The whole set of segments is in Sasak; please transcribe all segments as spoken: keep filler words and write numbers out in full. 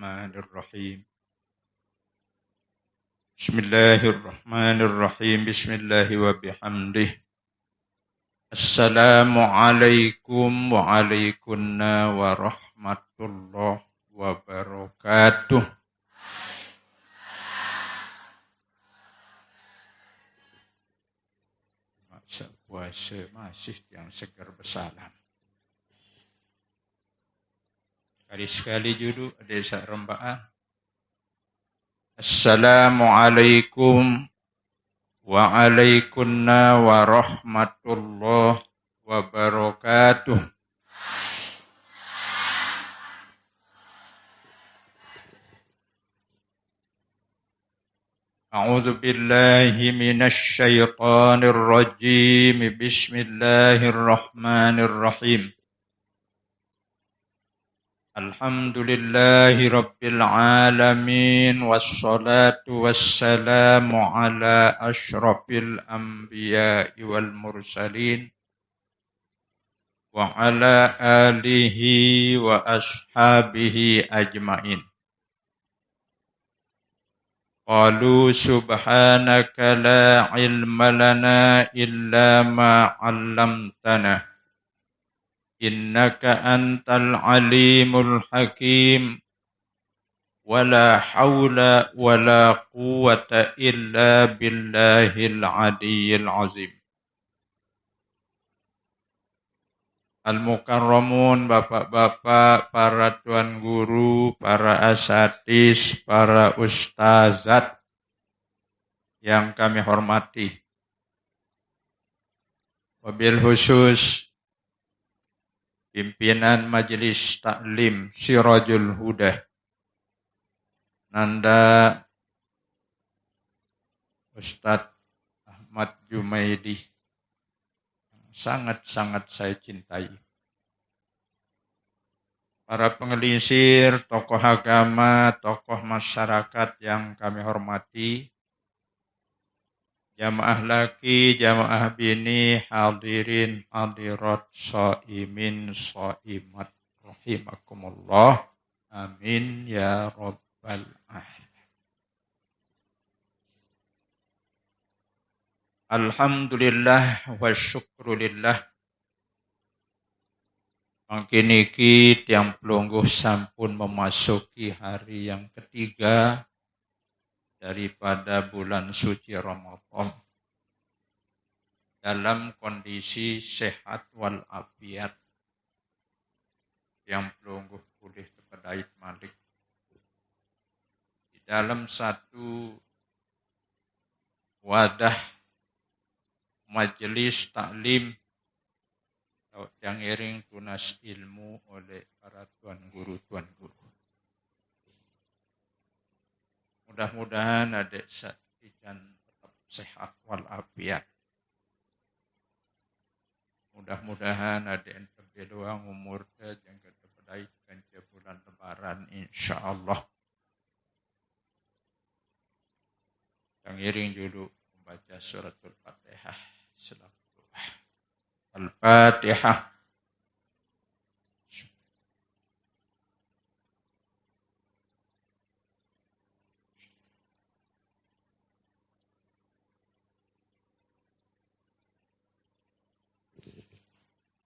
Bismillahirrahmanirrahim. Bismillahirrahmanirrahim. Bismillahi wa bihamdih. Assalamualaikum wa alaikunna warahmatullahi wabarakatuh. Masa puasa masih yang segar bersalam. Sekali-sekali julu ada sak rembaan. Assalamualaikum wa alaikunna warahmatullahi wabarakatuh. أعوذ بالله من الشيطان الرجيم. بسم الله الرحمن الرحيم. الحمد لله رب العالمين، والصلاة والسلام على أشرف الأنبياء والمرسلين، وعلى آله وأصحابه أجمعين. قالوا سبحانك لا علم لنا إلا ما علمتنا إنك أنت العليم الحكيم. ولا حول ولا قوة إلا بالله العلي العظيم. Al-Mukarramun, bapak-bapak, para tuan guru, para asatiz, para ustazat yang kami hormati. Wabil khusus, pimpinan Majelis Taklim Sirajul Huda, Nanda Ustadz Ahmad Jumaidi, yang sangat-sangat saya cintai. Para penglingsir, tokoh agama, tokoh masyarakat yang kami hormati, jamaah laki, jamaah bini, hadirin, hadirat, shaimin, shaimat, rahimakumullah. Amin ya rabbal alamin. Alhamdulillah wa syukrulillah. Mangkin niki tiang pelungguh sampun memasuki hari yang ketiga daripada bulan suci Ramadan dalam kondisi sehat wal afiat. Tiang pelungguh pulih tepedait malik. Di dalam satu wadah majelis taklim, tau tiang iring tunas ilmu oleh para tuan guru-tuan guru. Mudah-mudahan adik satijan tetap sehat wal afiat. Mudah-mudahan adik ente beluang umur te jangka tepedait kanca bulan Lebaran, insya Allah. Tiang iring julu membaca suratul Fatihah selaku doa. Al-Fatihah.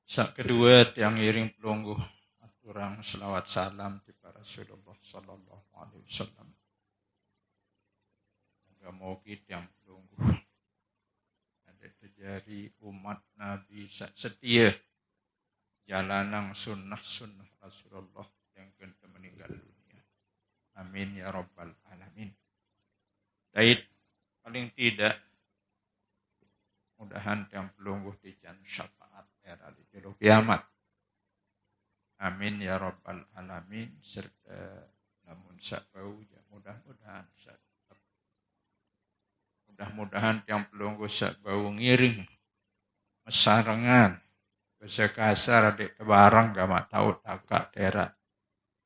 Sak kedua, tiang iring pelungguh aturang selawat salam kepada Rasulullah sallallahu alaihi wasallam. Moga-mogi tiang pelungguh ada terjadi umat Nabi sak setia, jalanang sunnah-sunnah Rasulullah yang kenta meninggal dunia. Amin ya rabbal alamin. Dait paling tidak, mudahan tiang pelungguh tijan syafaat era di julu kiamat. Amin ya rabbal alamin. Serta lamun sak bau, ya mudah-mudahan sak, mudah-mudahan tiang pelungguh sak bau ngiring mesarengan. Bahasa kasar adik tebarang gama tau takak tera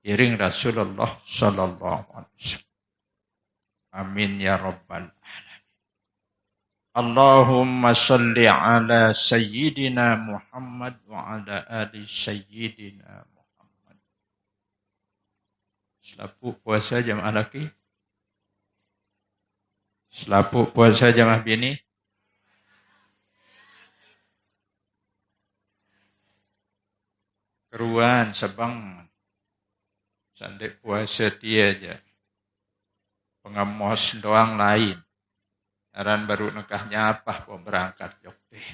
iring Rasulullah sallallahu alaihi wasallam. Amin ya rabbal alamin. Allahumma salli ala sayyidina Muhammad wa ala ali sayyidina Muhammad. Selapuq puase jamaah laki. Selapuq puase jamaah bini. Keruan sebeng. Sandeq puase tie jaq. Pengemos doang lain. Aran baruq nekah nyapah pemberangkat jok deh.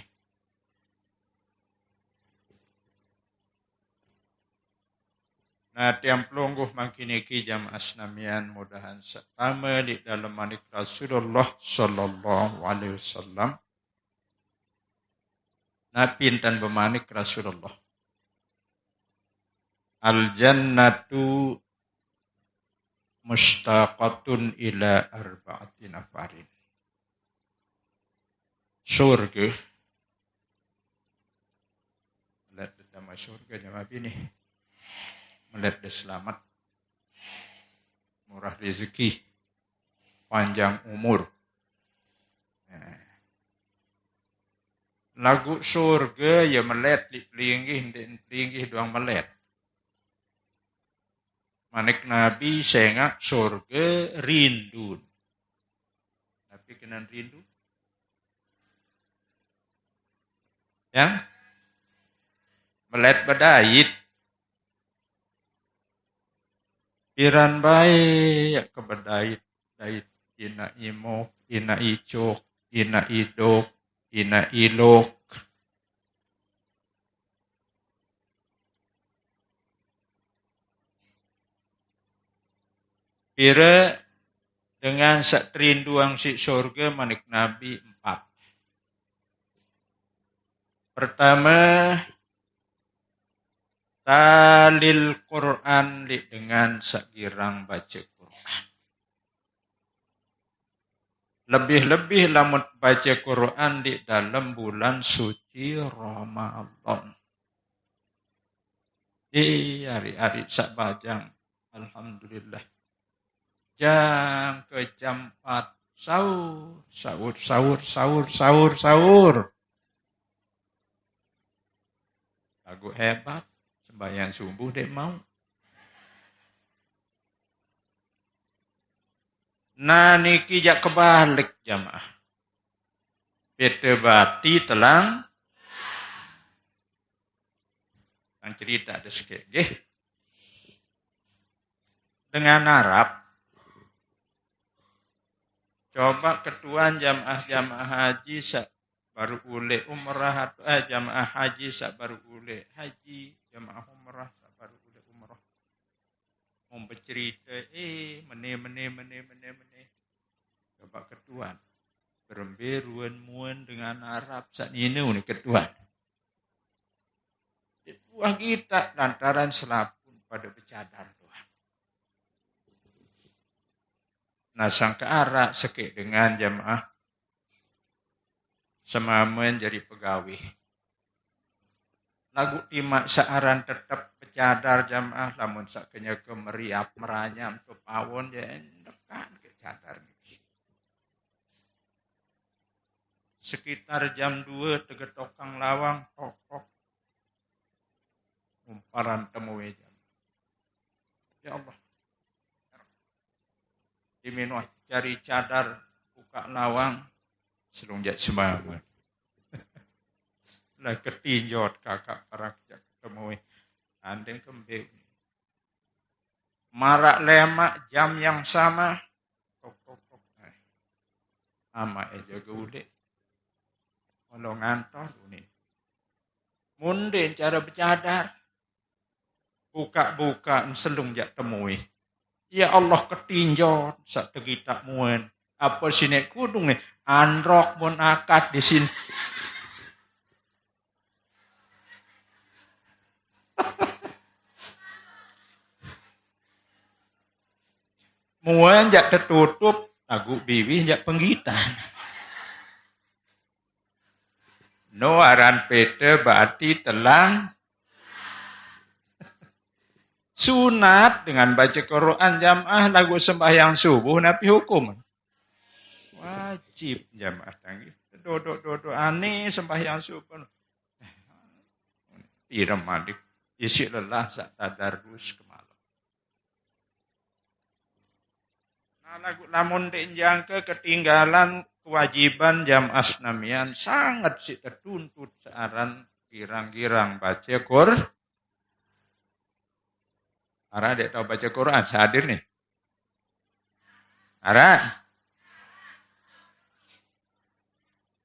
Nah, tiang pelungguh mangkin niki jamaah senamian, mudahan saq tame leq dalem manik Rasulullah sallallahu alaihi wasallam. Napi entan bemanik Rasulullah? Al-jannatu mustaqatun ila arba'ati nafarin. Surge. Melet de tame surge jamaah bini. Melet de selamet. Murah rezeki. Panjang umur. Nah. Laguq surge ye melet leq pelinggih, ndeq pelinggih doang melet. Manik Nabi, sengaq surge rindun. Napi kenan rindu? Ya? Melet bedait. Piran bae yaq kebedait, dait inaq imuk, inaq icuk, inaq iduk, inaq iluk. Pire dengan saq terinduang siq sorge, manik Nabi, empat. Pertame, talil Qur'an leq dengan saq girang bace Qur'an. Lebih-lebih lamun bace Qur'an leq dalem bulan suci Ramadan. Eh, ari-ari saq bajang, alhamdulillah. Jangke jam empat, sahur, sahur, sahur, sahur, sahur, sahur. Laguq hebat, sembahyang subuh ndeq mauq. Nah, niki jaq kebalik jamaah. Pete bati telang. Nang cerite de sekeq, nggih. Dengan Arab. Coba ketuan jamaah-jamaah haji saq baruq uleq umrah atau, eh, jamaah haji saq baruq uleq haji, jamaah umrah saq baruq uleq umrah. Mun becerite, eh, mene, mene, mene, mene, mene. Coba ketuan. Berembe ruen muen dengan Arab saq nine ni ketuan. Buah gitaq lantaran selapun pade becadar doang. Nah, sangke araq sekeq dengan jamaah semamen jari pegawe. Laguq timaq saq aran tetep becadar jamaah, lamun saq kenyeke meriap meranyam to pawon, ye endekan ke cadar niki. Sekitar jam due tegetokang lawang, tok, tok. Umparan temuwe jam. Ya Allah. Diminoh jari cadar, bukaq lawang, selung jaq semame. Lah ketinjot kakaq parak jaq temuwe. Andeng kembe. Maraq lemaq jam yang sama. Tok, tok, tok. Eh. Amaq e jage uleq. Melo ngantor unin. Mun ndeq care becadar. Bukaq-bukaq selung jaq temuwe. Ya Allah, ketinjot saq tegitaq muen. Ape sineq kudung ne? Androk mun akad di sin. Muen jaq tetutup, laguq biwih jaq penggitan. No aran pete bati telang. Sunat dengan bace Quran jamaah laguq sembahyang subuh napi hukum? Wajib jamaah tanggih. Dodok-dodok ane sembahyang subuh. Irem malik. Isiq lelah saq tadarus kemalem. Lamun ndeq njangke ketinggalan kewajiban jamaah senamian, sanget siq tetuntut searan girang-girang bace Qur-, araq ndeq tao bace Qur'an, saq hadir ni. Araq?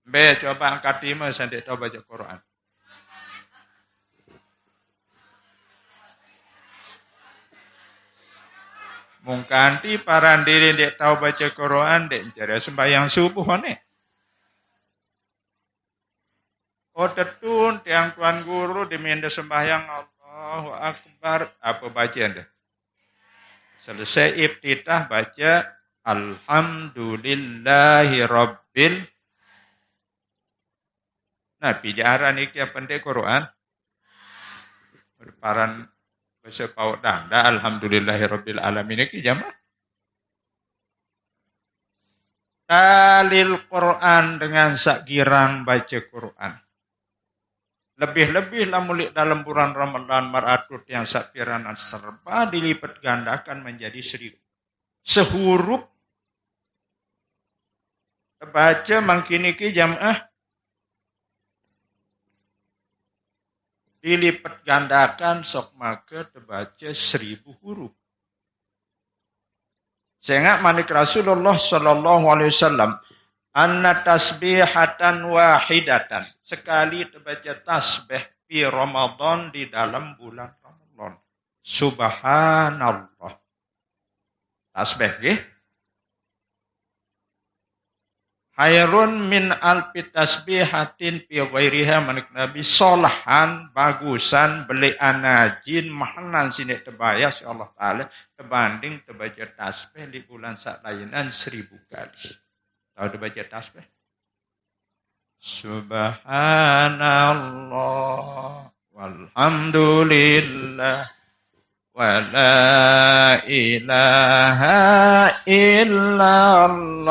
Mbe, coba angkat ime saq ndeq tao bace Qur'an. Mung kanti paran diriq ndeq tao bace Qur'an, ndeq ncere sembahyang subuh, oneq. Oh, tetun tiang Tuan Guru demende sembahyang Allahu Akbar. Ape bacende? Selesai iftitah bace, "Alhamdulillahi Rabbil." Napi jaran niki ape ndeq Qur'an? Paran base Paoq Dangdaq, "Alhamdulillahi Rabbil Alamin" niki jamaah. Talil Qur'an dengan saq girang bace Qur'an. Lebih-lebih lamun leq dalem bulan Ramadan maraq atur tiang saq piranan serba dilipet gandakan menjadi seribu. Sehurup tebace mangkin niki jamaah dilipet gandakan sok make tebace seribu hurup. Sengaq manik Rasulullah sallallahu alaihi wasallam, "Anna tasbihatan wahidatan." Sekali tebace tasbih fi Ramadan, di dalam bulan Ramadan. Subhanallah. Tasbih, nggih. "Khairun min alfi tasbihatin fi ghairiha," manik Nabi, "solahan, bagusan, beleqan ajin, mahalan sineq tebayah siq Allah Taala, tebanding tebace tasbih leq bulan saq lainan seribu kali." Tao tebace tasbih? Subhanallah, walhamdulillah, wa la ilaha illallah,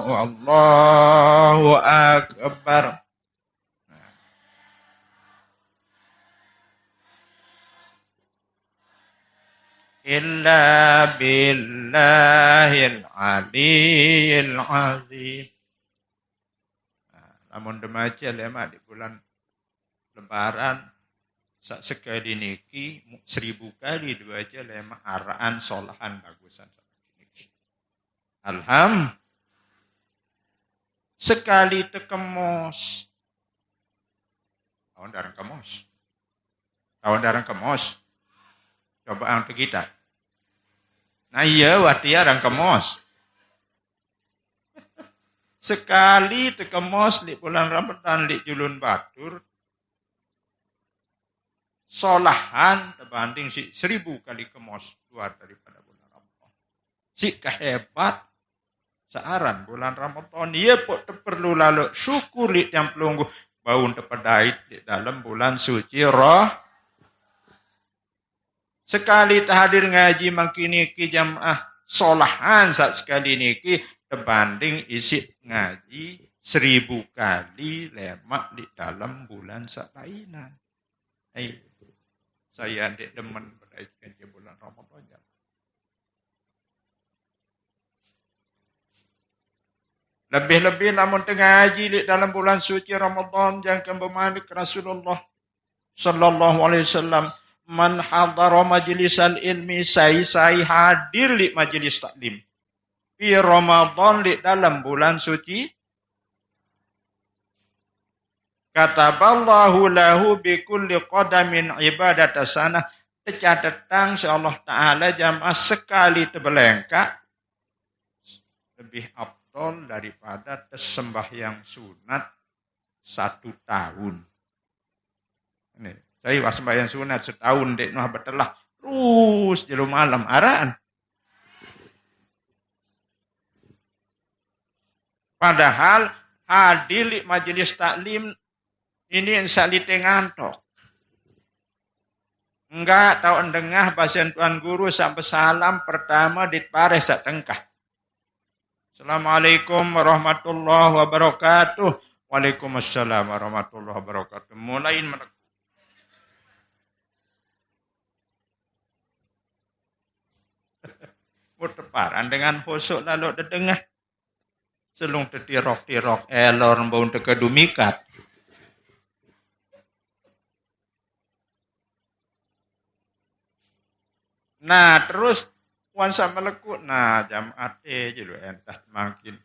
wallahu akbar. Illa billahil aliyil azim. Nah, lamun demace lemaq di bulan Lebaran, saq sekali niki mu-, seribu kali dua aja lemaq araqan solahan bagusan. Alham-, sekali tekemos. Tao ndareng kemos? Tao ndareng kemos? Coba ang tegita. Nah, iya, wati arang kemos. Sekali tekemos leq bulan Ramadan leq julun batur, solahan tebanding siq seribu kali kemos luar daripada bulan Ramadan. Siq kehebat searan bulan Ramadan. Ie pok teperlu laloq syukur leq tiang pelungguh, bau tepedait leq dalem bulan suci Ra-, Sekali tehadir ngaji mangkin niki jamaah solahan saq sekali niki tebanding isiq ngaji seribu kali lemaq leq dalem bulan saq lainan. Ai, saya ndeq demen bedait kance bulan Ramadan, jamaah. Lebih-lebih lamun tengaji leq dalem bulan suci Ramadan, jangke bemanik Rasulullah sallallahu alaihi wasallam, "Man hadara majlisal ilmi," sai-sai hadir leq majelis taklim, "fi Ramadan," leq dalem bulan suci, "kataballahu lahu bi kulli qadamin ibadata sanah," tecatetang siq Allah Taala jamaah sekali tebelengkaq lebih afdol daripada tesembahyang sunat satu taun. Ni, sai wah sembahyang sunat setaun ndeq nuah betelah, terus jelo malem, araqan. Padahal hadir leq majelis taklim ini saq lite ngantok. Enggak tao ndengah basen Tuan Guru saq besalam pertame dit bareh saq tengkah. "Assalamualaikum warahmatullahi wabarakatuh." "Waalaikumsalam warahmatullahi wabarakatuh." Mulain menekuk. Muteparan dengan husuk lalu dedengah. Selung tetirok-tirok elor mbau teka dumikat. Nah, terus wan sa melekuk, nah, jamaah te je lu entah mangkin.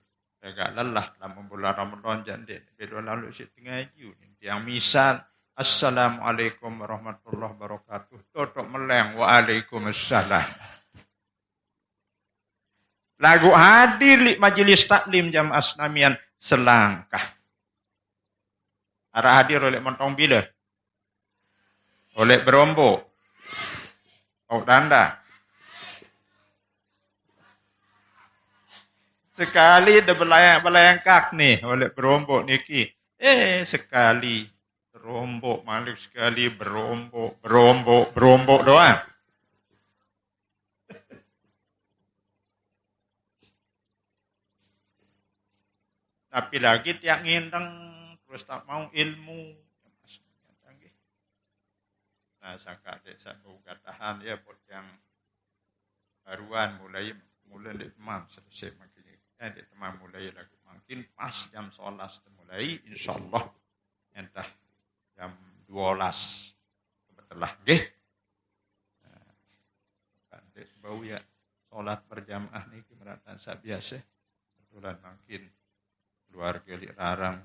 Agak lelah dalam bulan Ramadan jande belo lalu si tengah ju. Yang misal, "Assalamualaikum warahmatullahi wabarakatuh." Totok meleng, "Waalaikumsalam." Lagu hadir li majelis taklim jamaah senamian selangkah. Arah hadir oleh montong bila? Oleh berombok. Au tanda. Sekali de belayang-, belengkak nih oleh berombok niki. Eh, sekali berombok, malik sekali berombok, berombok, berombok doang. Tapi lagi tiang ngindeng, terus tak mau ilmu. Nah, sangka dek satu katahan ya, buat yang baruan mulai, mulai dek temam selesai makin. Eh, dek temam mulai lagu makin pas jam sebelas mulai, insyaallah. Entah jam dua belas. Kebetulan, nggih. Nah, kan dek bau ya salat berjamaah niki meratan sabiasa. Kebetulan makin keluarga li rarang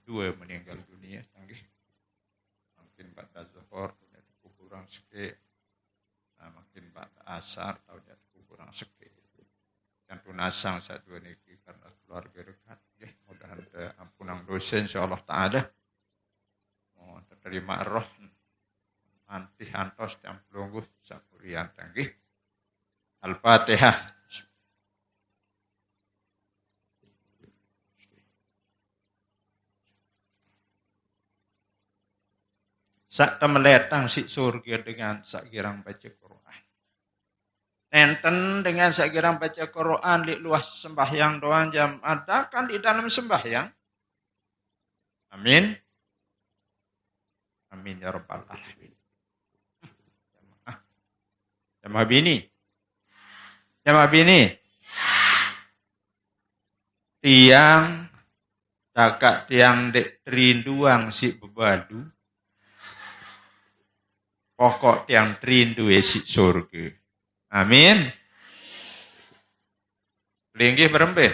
dua meninggal dunia, nggih. Makin pada zuhur, punya kuburan sikit. Nah, makin pada asar, tahu jadi kuburan sikit. Yang tunasang satu niki karena keluarga dekat, nggih, mudahan te ampunang dosa insyaallah taala. Oh, terima roh. Nanti antos tiang pelungguh sapurian tanggih. Al-Fatihah. Sak temeletang si surga dengan sak girang baca Quran. Nenten dengan sak girang baca Quran li luas sembahyang doang jam adakan di dalam sembahyang. Amin. Amin ya rabbal alamin. Jamaah. Jamaah bini. Jamaah bini. Tiang, takak tiang dek terinduang si bebalu. Pokok tiang terindu si surga. Amin. Linggih berembe.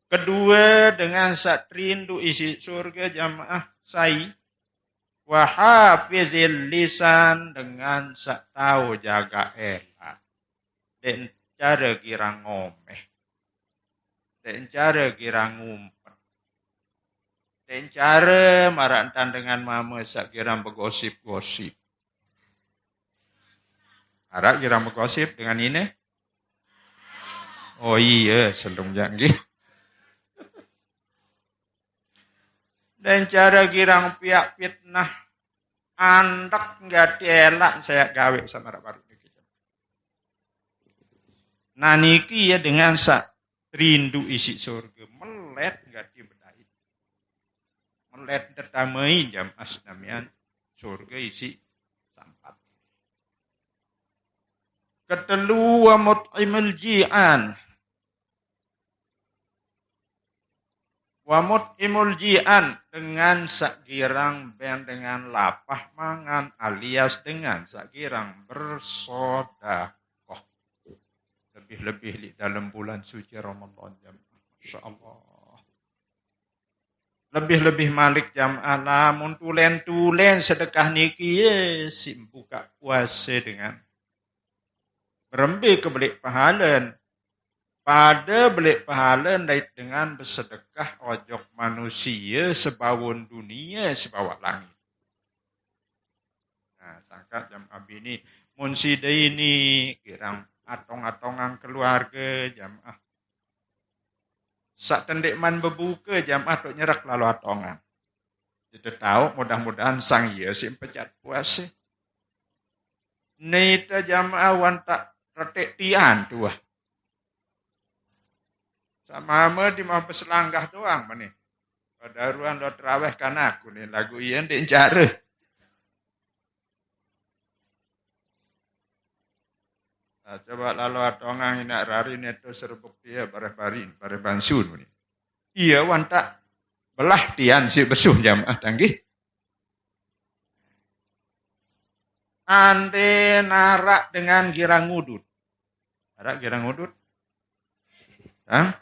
Kedua, dengan sak terindu isi surga jamaah sai. Wa hafizil lisan, dengan sak tahu jaga elak. Dek cara girang ngomeh. Dek cara girang ngumpet. Dek cara marak entan dengan mama sak girang begosip-gosip. Arak girang begosip dengan ini. Oh iya, selung janggih. Dan cara girang piak fitnah, andek nggak elak saya gawe sama rak baru niki. Nah niki ya dengan sak rindu isi surga, melet nggak bedai. Melet tetamai jamaah senamian surga isi sampat. Ketelu wa mut'imul ji'an. Wa mut'imul ji'an dengan sak girang ben dengan lapah mangan alias dengan sak girang bersodakoh. Lebih-lebih li dalam bulan suci Ramadan jamaah. Masya Allah. Lebih-lebih malik jamaah lamun tulen-tulen sedekah niki ye si buka puasa dengan berembe ke belik pahala. Pada belik pahala dait dengan bersedekah ojok manusia sebawon dunia sebawak langit. Nah, sangka jamaah bini mun sida ini girang atong-atongan keluarga jamaah. Sak tendek man bebuka jamaah tok nyerek lalu atongan. Kita tahu mudah-mudahan sang iya si empecat puasa. Nita jamaah wan tak retek tian tuah. Sama ama di mau peselanggah doang mani. Pada ruan lo teraweh kan aku ni lagu iya ndik jare. Nah, coba lalu atongang inak rari neto serebuk dia bareh barin, bareh bansun ni. Iya wan tak belah tian si besuh jamaah tanggih. Ande narak dengan girang udut. Narak girang udut. Hah?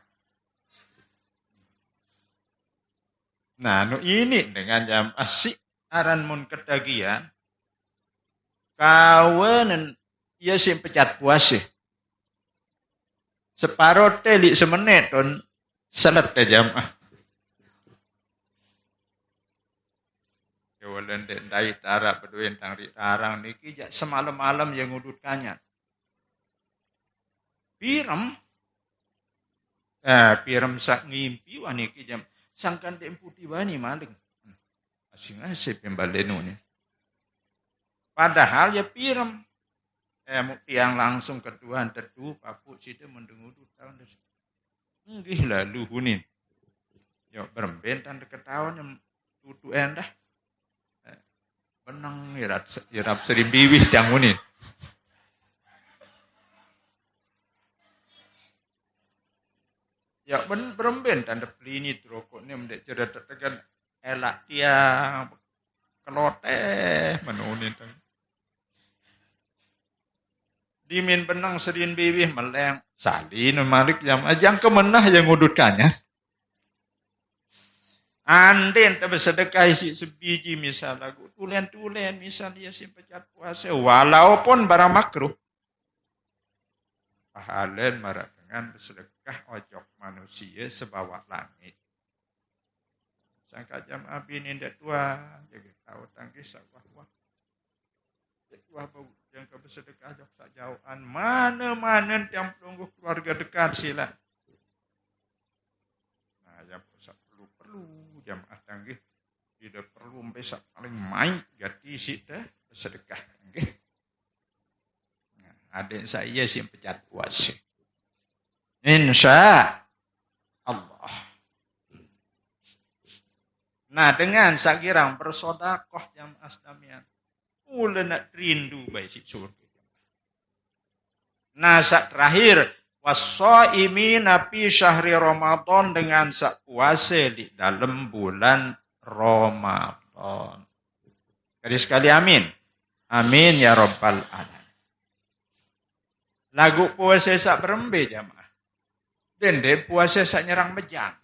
Nah, nu ini dengan jamaah si aran mun ketagihan, kawanen iya sing pecat puase. Separo telik semenet ton selet te jamaah. Ya wala ndek ndai tara beduen tang ri tarang niki jak semalam-malam yang ngudut kanyat. Pirem. Eh, pirem sak ngimpi wani ki jam sangkan dek putih wani maling. Asing asip yang balenu ni. Padahal ya pirem. Eh, mu tiang langsung ke Tuhan tetu, papuk sida mendengudu tahun des. Nggih lalu hunin. Yo beremben tan ketahuan yang tutu endah. Eh, benang irap, irap serimbiwis tiang hunin. Ya ben, beremben tan pelini rokok ni mendek cerita tegan elak tiang keloteh menunin tang. Dimin benang serin biwih meleng salin malik jam ajang kemenah yang ngudutkannya. Andin te bersedekah isi sebiji misal lagu tulen-tulen misal dia si pecat puasa walaupun barang makruh. Pahalen marak dengan bersedekah ojok manusia sebawa langit. Sangka jam abin indak tua, jaga tahu tangkis sawah-wah. Wah bau yang ke bersedekah jok sak jauhan mana-mana tiang pelungguh keluarga dekat sila. Nah, yang sak perlu-perlu jamaah tanggih. Tidak perlu sampai sak paling main gati si teh bersedekah tanggih. Nah, adik saya sih pecat puasa. Insya Allah. Nah, dengan sakirang bersodakoh jamaah sedamian. Mula nak rindu baik si surga. Nah, sak terakhir, wassaimina fi syahri Ramadan dengan sak puasa di dalam bulan Ramadan. Kali sekali amin. Amin ya rabbal alamin. Lagu puasa sak berembe jamaah. Dende puasa sak nyerang mejan.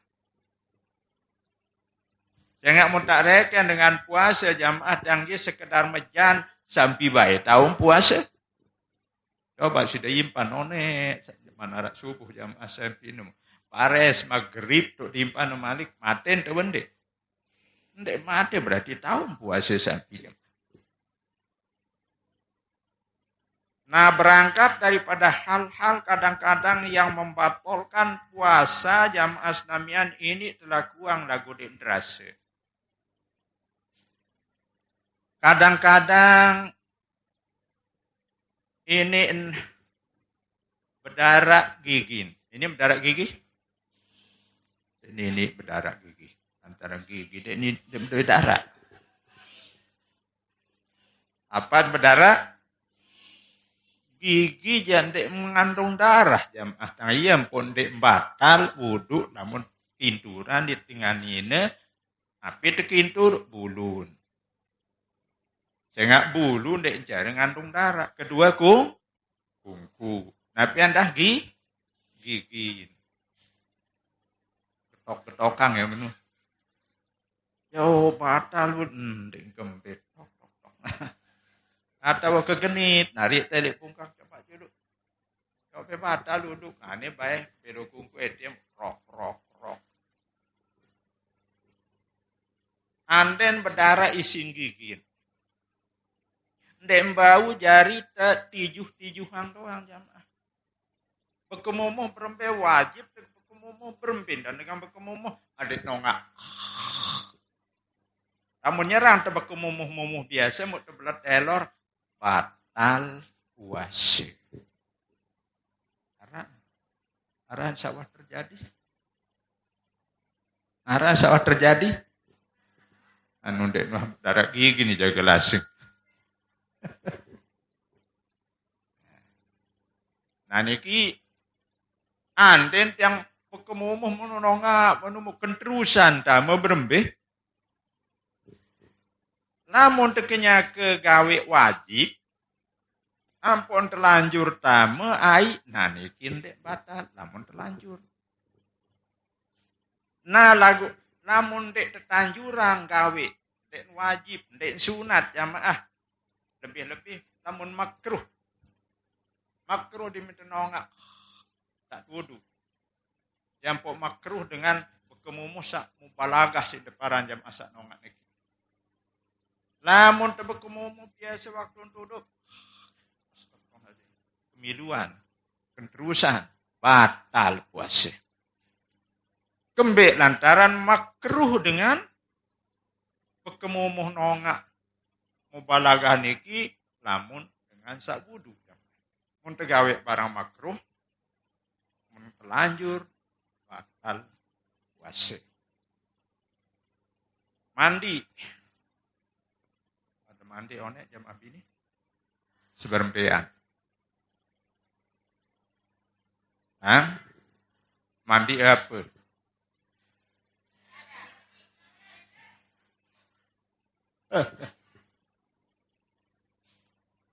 Jangan mau tak reken dengan puasa jamaah tanggi sekedar mejan sampai baik tahun puasa. Coba sudah impan onek mana rak subuh jamaah sampai nu. Pares maghrib tu diimpan malik maten tu bende. Ndek mate berarti tahun puasa sampai jamaah. Nah, berangkat daripada hal-hal kadang-kadang yang membatalkan puasa jamaah senamian ini telah kuang lagu di derase. Kadang-kadang ini berdarah gigi. Ini berdarah gigi. Ini ini berdarah gigi. Antara gigi ini berdarah. Apa berdarah? Gigi jandek mengandung darah jamaah tang iya pun dek batal wudhu namun kinturan di tengah nina api tekintur bulun. Sehingga bulun dek jari ngandung darah. Kedua ku kungku. Napi andah gi gigi. Ketok-ketokan ya menu. Yo batal pun nding kempit tok tok tok. Atau kegenit narik telik pungkak cepat dulu. Kau pe batal duduk ngane bae pero kungku etem rok rok rok. Anden berdarah ising gigin. Ndek bau jari te tijuh-tijuhan doang jamaah. Bekemumuh berembe wajib te bekemumuh berembe dan dengan bekemumuh adik nongak. Kamu nyerang te bekemumuh-mumuh biasa mau tebelat telor batal puasa. Karena arahan sawah terjadi. Arahan sawah terjadi. Anu dek nuh darah gigi nih jaga lasing. Nah niki, andén tiang bekemumuh menu nongak, menu mu kenterusan tame berembih. Lamun tekenyake gawe wajib, ampun telanjur tame ai, nah niki ndék batal lamun telanjur. Nah lagu, lamun ndék tetanjurang gawe, ndék wajib, ndék sunat jamaah, lebih-lebih lamun makruh. Makruh diminta nongak, tak tudu. Yang pok makruh dengan bekemumuh sak mubalagah sik deparan jamaah sak nongak niki. Lamun tebekemumuh biasa waktu duduk, astagfirullahaladzim, kemiluan, kenterusan, batal puasa. Kembek lantaran makruh dengan bekemumuh nongak mubalagah niki lamun dengan sak wudu. Mun tegawe barang makruh, mun telanjur, batal puasa. Mandi. Ada mandi onek jamaah bini? Seberempean. Hah? Mandi apa?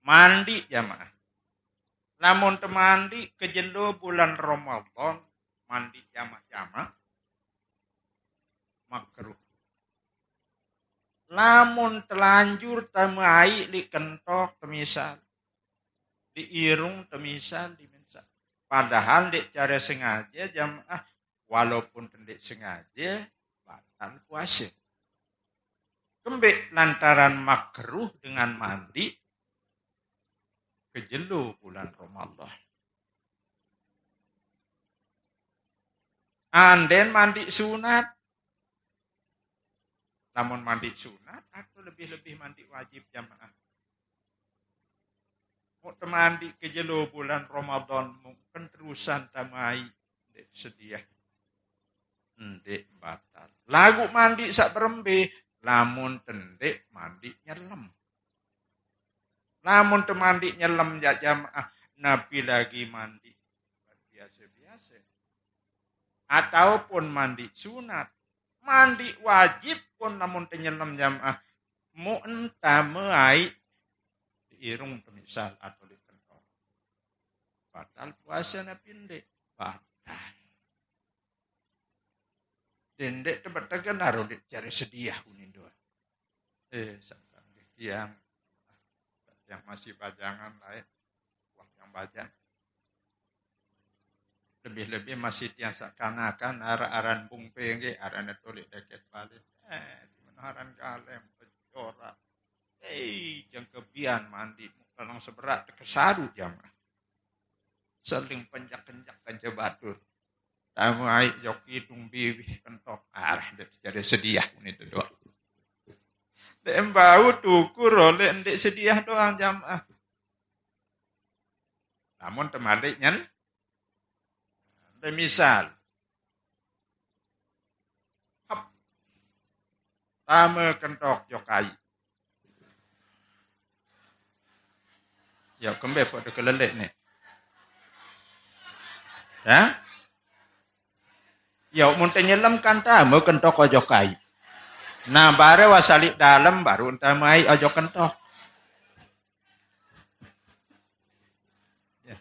Mandi jamaah. Lamun temandi kejelo bulan Ramadan, mandi jamak-jamak, makruh. Lamun telanjur tame ai li kentok temisal, di irung temisal, di mensa. Padahal ndék cara sengaja jamaah, walaupun ndék sengaja, batal puasa. Kembek lantaran makruh dengan mandi kejelo bulan Ramadan. Andén mandi sunat. Lamun mandi sunat atau lebih-lebih mandi wajib jamaah. Mau temandi kejelo bulan Ramadan mungkin terusan tamai ndék sediah. Ndék batal. Lagu mandi sak berembe, lamun tendék mandi nyelem. Lamun temandi nyelem ya jamaah, napi lagi mandi biasa-biasa. Ataupun mandi sunat. Mandi wajib pun lamun tenyelem jamaah, mu entame ai di irung temisal atau di kentong. Batal puasa napi ndék? Batal. Dendek tebetegen aru di cari sediah unin doa. Eh, sampai tiang, tiang masih bajangan lain. Wah, yang bajang. Lebih-lebih masih tiang sakanakan ara-aran bungpe nggih, aran tolik deket balik. Eh, di mana aran kalem, pejorak. Eh, jang kebian mandi, lalang seberat tekesaru jamaah. Saling penjak-kenjak kanja batur. Tamu ai jok idung biwih kentok. Arah dek jadi sediah ini doang. Dek embau tukur oleh ndek sediah doang jamaah. Namun terbalik nyen. Misal. Hap. Tame kentok jokai. Ya, kembe pada kelelek ni. Ya? Ya, mun tenyelem kan tame kentok ojo kai. Nah, bare wasalik dalam baru entah mai ojo kentok. Ya.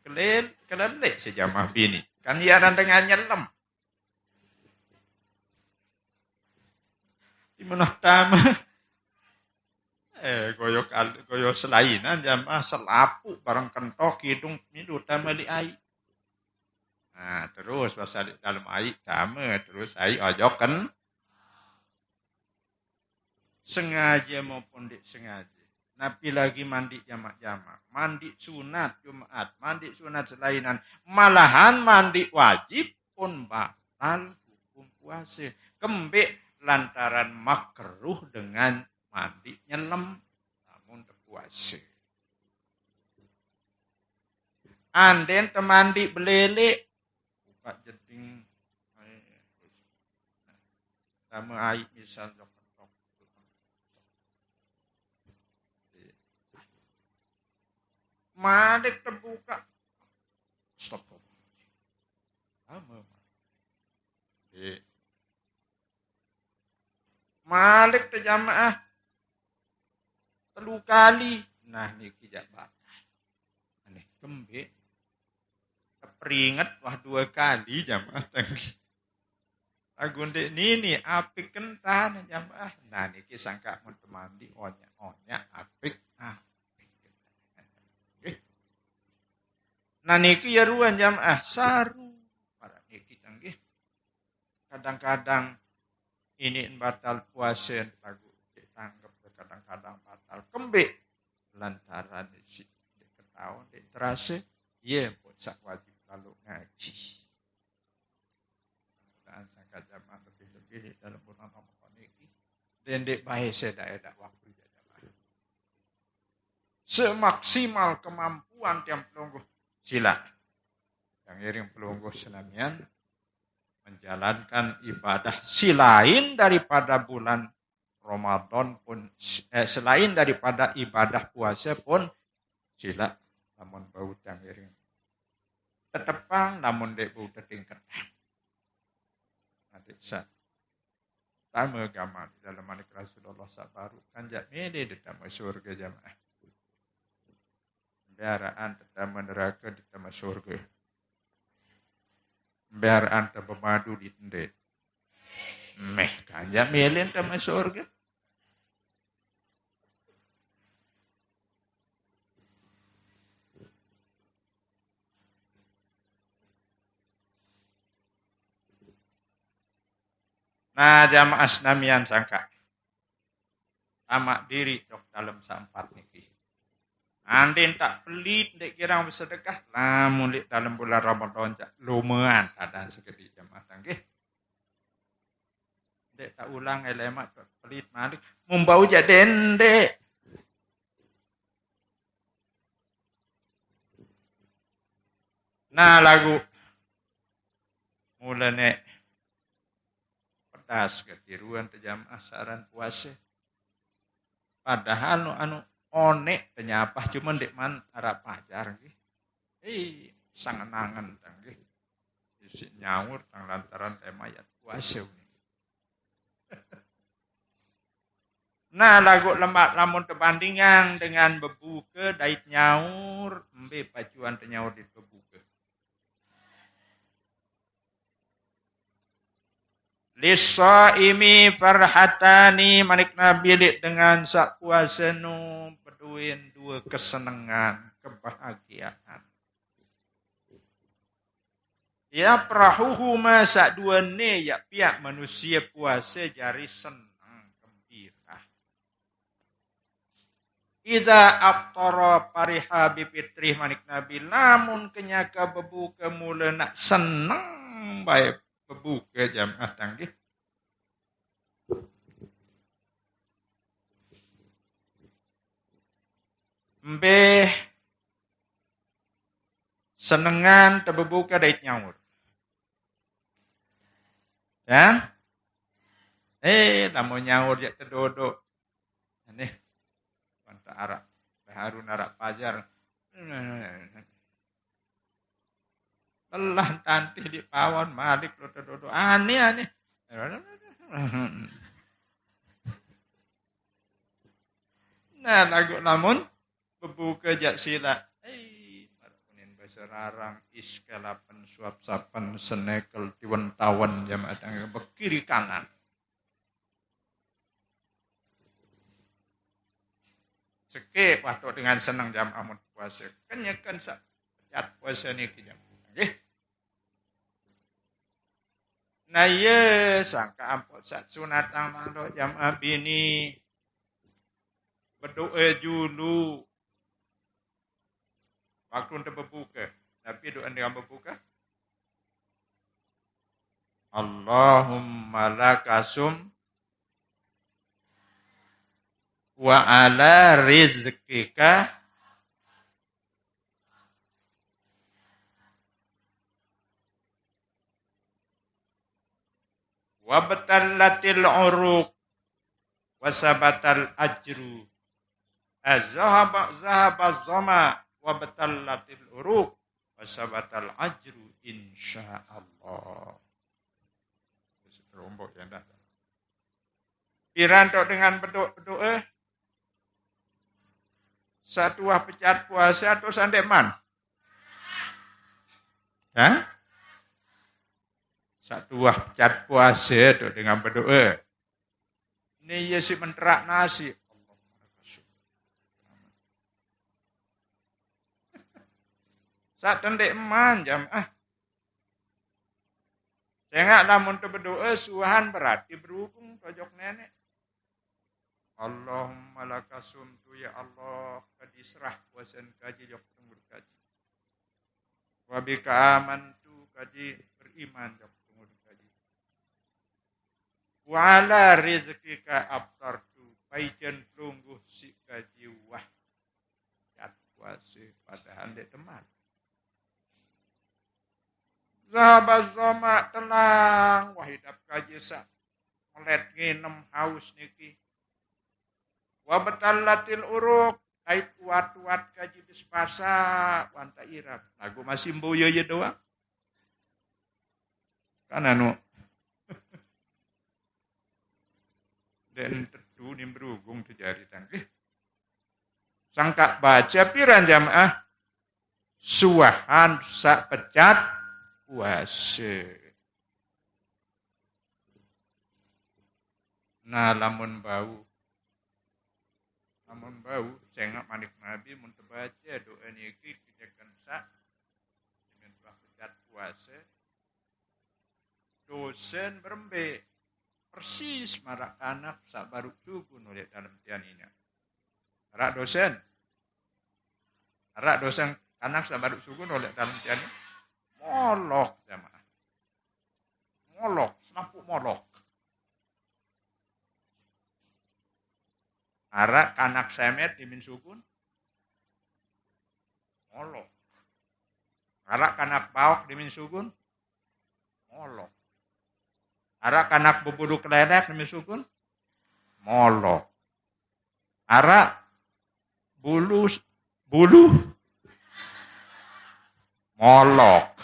Kelel, kelelek sejamah bini. Kan iya dan dengan nyelem. Di mana tame? Eh, goyo kal-, goyo selainan jamaah selapuk barang kentok hidung mindu tame li ai. Nah, terus pasal dalam ai tame, terus ai ojoken. Sengaja maupun ndik sengaja. Napi lagi mandi jamak-jamak, mandi sunat Jumat, mandi sunat selainan, malahan mandi wajib pun batal hukum puasa. Kembik lantaran makruh dengan mandi nyelem, namun tepuasa. Anden temandi belelek, buka jeding, sama ai misal jok kentok. Malik tebuka. Stop. Lama. Eh. Malik te jamaah telu kali. Nah, niki jak batal. Aneh kembik. Teperinget wah dua kali jamaah tanggi. Lagu ndeq nini apik kentan jamaah. Nah, niki sangkaq mun temandi onyak-onyak apik, apik. Nggih. Nah, niki ye ruen jamaah saru. Maraq niki tanggih. Kadang-kadang ini batal puase lagu ditanggep, kadang-kadang batal kembik lantaran isi ketahuan ndeq terase, ye pun saq wajib lalo ngaji. Mudah-mudahan sangkaq jamaah lebih-lebih di dalem bulan Ramadan niki, ndeq bae saq edaq-edaq waktu jamaah. Semaksimal kemampuan tiang pelungguh silaq. Tiang ngiring pelungguh senamian menjalankan ibadah selain daripada bulan Ramadan pun, eh, selain daripada ibadah puase pun silaq lamun bau tiang ngiring tetepang, lamun ndeq bau tetingketang. Nah, ndeq saq tame gamaq di dalem manik Rasulullah saq baruq kan jaq mele ndeq tame surge jamaah. Mbe araqan tetame nerake ndeq tame surge. Mbe araqan tebemadu di ndeq. Meh kan jaq mele tame surge. Nah, jamaah senamian sangkaq. Tamaq diriq dok dalem saq empat niki. Andin taq pelit ndeq girang besedekah, lamun leq dalem bulan Ramadan jaq lumean tadan sekediq jamaah tanggih. Ndeq taq ulang lemaq pelit malik. Mun bau jaq dendeq. Nah, laguq mule neq pedas ketiruan te jamaah saq aran puase. Padahal nu anu oneq tenyapah, cume ndeqman araq pajar nggih. Ih, sangen-angen tang nggih. Isiq nyaur tang lantaran tema ayat puase niki. Nah, laguq lemaq lamun tebandingang dengan bebuke dait nyaur, mbe pacuan te nyaur dait bebuke? Lis-shaimi farhatani, manik Nabi, leq dengan saq puase nu bedoen due kesenengan, kebahagiaan. Yafrahuhuma, saq duene yaq piaq manusie puase jari seneng gembira. Idza aftara fariha bi fitrih, manik Nabi, lamun kenyake bebuke mule naq seneng bae bebuke jamaah tanggih. Mbe senengan tebebuke dait nyaur? Ya? Eh, lamun nyaur jaq tedodoq. Aneh. Mantaq araq. Baharun araq pajar. Lelah tantih di pawon, malik lo tedodoq. Aneh, aneh. Nah, laguq lamun bebuke jaq silaq. Hei, maraq unin base rarang, is kelapen, suap sapen, senekel, tiwen tawen, jamaah tangga, bekiri kanan. Sekeq waktu dengan seneng jamaah mun puase. Kenyeken saq pecat puase niki jamaah. Nggih. Nah, iye, sangkaq ampun saq sunatang mangdo jamaah bini bedoe julu. Waktu ente bebuke. Napi doe dengan bebuke? Allahumma lakasum wa ala rizqika wabtallatil uruq wa sabatal ajru. Zahaba, zahaba zama Wabtallatil uruq, wasabatal ajru insyaallah. Sekelompok ya ndak. Piran tok dengan bedo-, bedoa? Satuah pecat puasa atau sandeqman? Hah? Satuah pecat puasa tok dengan bedoa. Ni ya si menterak nasi. Saq tendeqman jamaah. Sengaq lamun tebedoe suahan berarti berhubung tojok Neneq. Allahumma laka sumtu, ya Allah, kadi serah kuasen kaji jok tengul kaji. Wa bika amantu, kadi beriman jok tengul kaji. Wa ala rizqika aftartu, paijen pelungguh siq kaji wah. Jat puase, padahal ndeq teman. Zahaba zoma, telang wah idap kaji saq melet nginem haus niki. Wa batallatil uruq, dait uwat-uwat kaji bis pasak, wanta irap. Laguq masih mboye ye doang. Kan anu. Ndeq tetu ni berhubung tejari tangkih. Sangkaq bace piran jamaah? Suahan saq pecat puase. Nah, lamun bau, lamun bau, sengaq manik Nabi, mun tebace doe niki kejeken saq demen suah pecat puase, dosen berembe persis maraq kanak saq baruq sugun oleq dalem tian inaq. Araq dosen? Araq dosen kanak saq baruq sugun oleq dalem tian inaq? Molok, jamaah. Molok, selapuq molok. Araq kanak semet demen sugun? Molok. Araq kanak baok demen sugun? Molok. Araq kanak bebulu kelelek demen sugun? Molok. Araq bulu, bulu molok.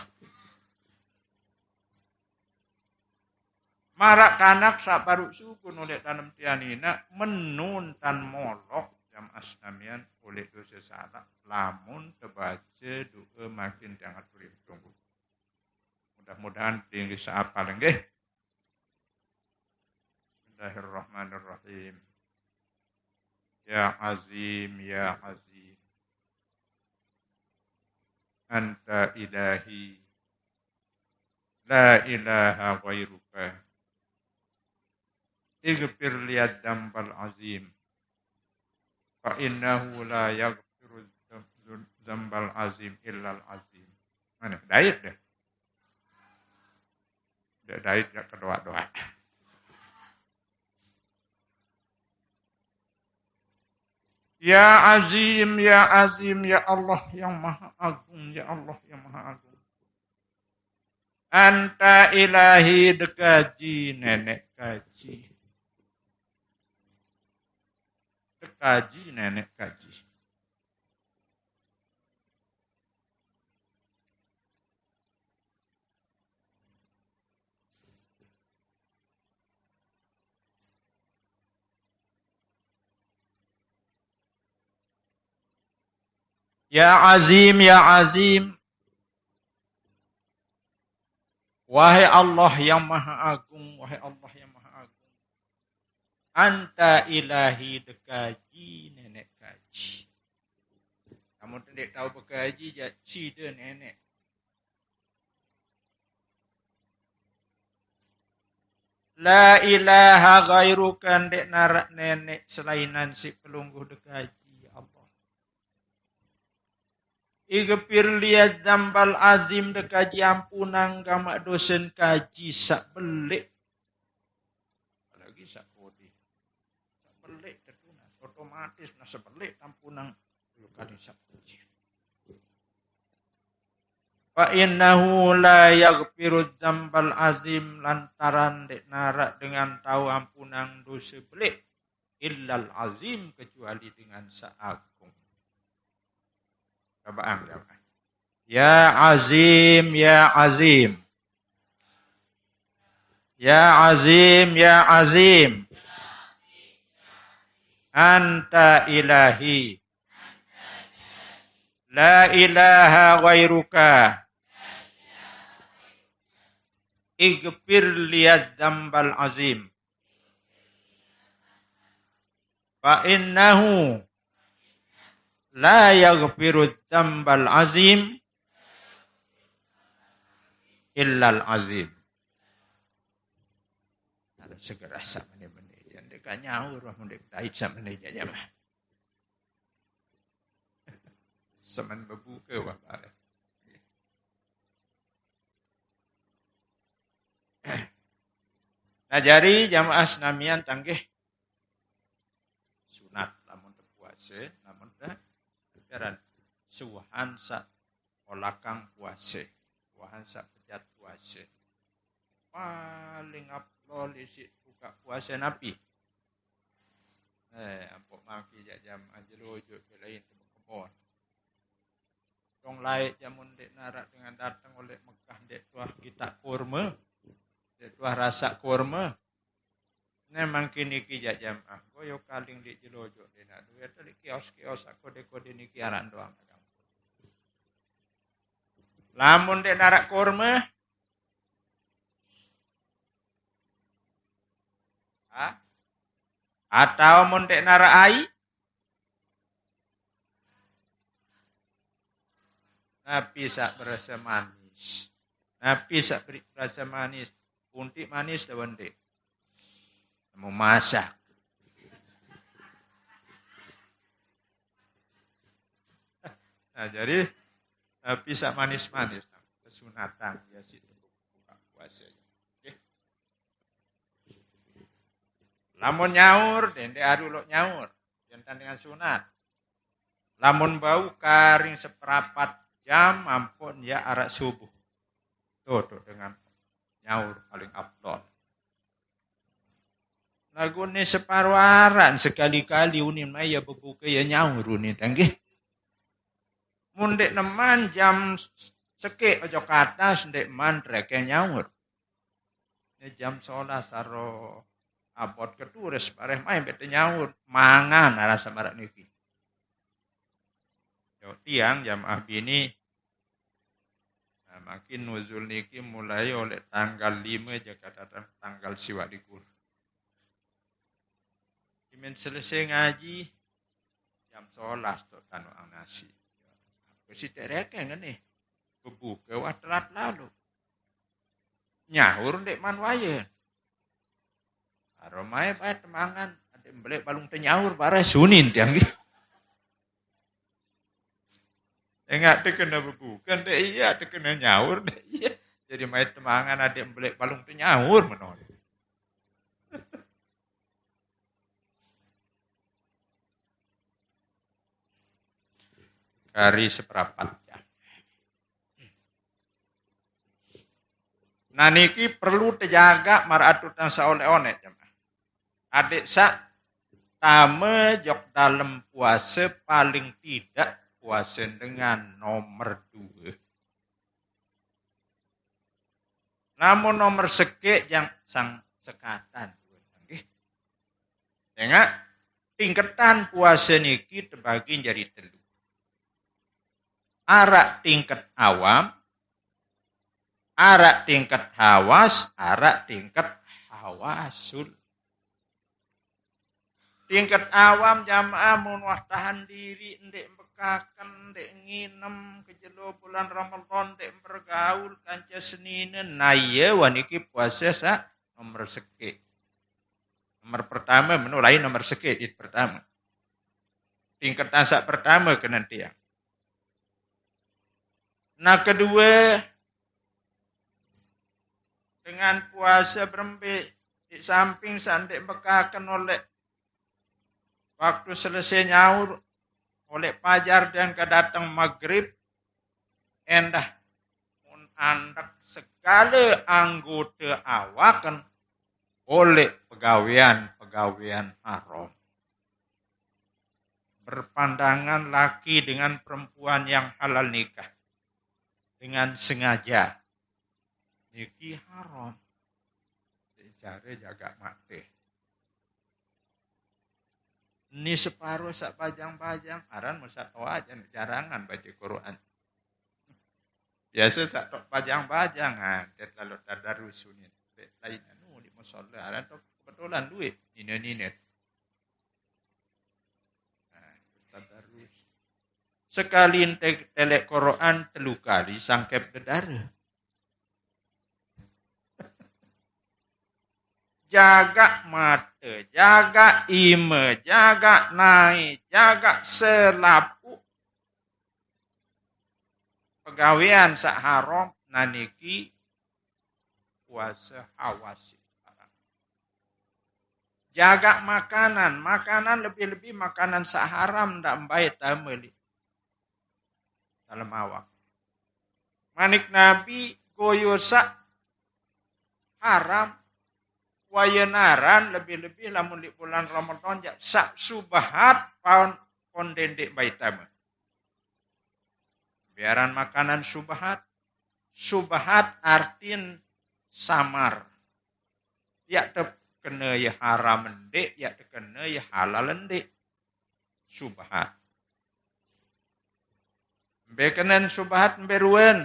Maraq kanak saq baruq sugun oleq dalem tian inaq, menun tan molok jamaah senamian oleq dose salaq, lamun tebace doe mangkin tiang aturi tunggu. Mudah-mudahan tinggi seapal nggih. Bismillahirrahmanirrahim. Ya Azim, ya Azim. Anta ilahi. La ilaha ghairuka. Ighfir li dzambal azim. Fa innahu la yaghfiru dzam-, dzambal azim illal azim. Mana? Dait deh. Dait, dait, gak kedoa-doa. Ya Azim, ya Azim, ya Allah yang Maha Agung, ya Allah yang Maha Agung. Anta ilahi, dekaji Neneq kaji. Dekaji Neneq kaji. Ya Azim, ya Azim. Wahai Allah yang Maha Agung, wahai Allah yang Maha Agung. Anta ilahi, dekaji Neneq kaji. Lamun ndeq tao bekaji, jaq side Neneq. La ilaha ghairuka, ndeq naraq Neneq selainan siq pelungguh dekaji, ya Allah. Ighfir li dzambal azim, dekaji ampunang gamaq dosen kaji saq beleq. Apalagi saq kodi. Saq beleq tetunas, otomatis nah sebeleq ampunang telu kali saq kodi. Fa innahu la yaghfiru dzambal azim, lantaran ndeq naraq dengan tao ampunang dose beleq, illal azim, kecuali dengan saq agung. Coba ang jamaah. Ya Azim, ya Azim. Ya Azim, ya Azim. Anta ilahi. La ilaha ghairuka. Ighfir liyadzambal azim. Fa innahu la yaghfiru dzambal azim illal azim. Harus segera sama ini. Yang dekat nyaur, wah, mendek dait sama ini aja mah. Semen bebuka, wah, bareh. Nah, jadi jamaah senamian tanggih sunat lamun teu puasa, lamun teu ajaran suhan sa olakang puasa, suhan sa pejat puasa. Paling afdol isi buka puasa napi? Eh, ampok maki jak jamaah jelo juk lain teu kebon. Dong laik jamun dek narak dengan datang oleh Mekah dek tuah kita kurma, dek tuah rasa kurma. Nah, mangkin niki jak jamaah. Goyo kaling dek jelo juk dek nak duit dek kios-kios aku dek kode niki aran doang. Lamun dek narak kurma, ha? Atau mun dek narak ai? Napi sak berasa manis. Napi sak beri berasa manis. Puntik manis lawan dek. Mau masak. Nah, jadi napi sak manis-manis. Kesunatan ya situ buka puasa. Oke. Lamun nyaur, dende aru lok nyaur. Jantan dengan sunat. Lamun bau karing seperapat jam, ampun ya arak subuh. Tuh, tuh dengan nyaur paling afdol. Lagu ni separuh aran sekali-kali unin maya bebuka ya nyaur unin tanggih. Mun dek neman jam sekek ojo katas dek man treke nyaur. Ini jam sebelas aro abot ketures bareh mai bete nyaur mangan arah samarak niki. Yo tiang jamaah bini. Nah, makin nuzul niki mulai oleh tanggal lima jaga datang tanggal siwak likur. Imen selesai ngaji jam sebelas tu tanu ang nasi. Aku si tereke ngene. Bebuka wah telat lalu. Nyaur dek man waya. Aromai bae temangan, adik belek balung tenyaur bareh sunin tiang gitu. Enggak terkena bebukan dek iya, terkena nyaur dek iya. Jadi mai temangan adik belek balung tenyaur menon. Kari seperapat jam. Nah niki perlu terjaga maratutan saoleh-oleh jamaah. Adik sak tame jok dalam puasa paling tidak puasa dengan nomor dua. Namun nomor sekek yang sang sekatan. Nggih. Tengok tingkatan puasa niki terbagi jadi telu. Arak tingkat awam, arak tingkat hawas, arak tingkat hawasul. Tingkat awam jamaah mun wah tahan diri, ndek bekaken, ndek nginem, kejelo bulan Ramadan, ndek bergaul, kanca senine, nah iya waniki puasa sak nomor sekek. Nomor pertama, menu lain nomor sekek, itu pertama. Tingkatan sak pertama kena tiang. Nah kedua, dengan puasa berembe, di samping sandek bekaken oleh waktu selesai nyaur, oleh pajar dan kedatang maghrib, endah mun andek segala anggota awaken oleh pegawean-pegawean haram. Berpandangan laki dengan perempuan yang halal nikah dengan sengaja. Niki haram. Cara jaga mati. Ni separuh sak bajang-bajang, aran masa toa jan jarangan baca Quran. Biasa sak tok bajang-bajang, ha, dia lalu tadarus ni. Dek lain anu di musala, aran tu kebetulan duit. Nina-nina. Ha, tadarus. Sekali ente telek Quran telu kali sangkep dedara. Jaga mata, jaga ime, jaga nai, jaga selapuq pegawean saq haram, nah niki puase hawas. Jaga makanan, makanan lebih-lebih makanan saq haram ndaq mbai tame leq dalem awak. Manik Nabi, goyo saq haram, wayen aran lebih-lebih lamun leq bulan Ramadan jaq saq subhat paon pon dendeq mbai tame. Biaran makanan subhat, subhat artin samar. Yaq tekene ye haram ndeq, yaq tekene ye halal ndeq. Subhat. Mbe kenen subhat, mbe ruen.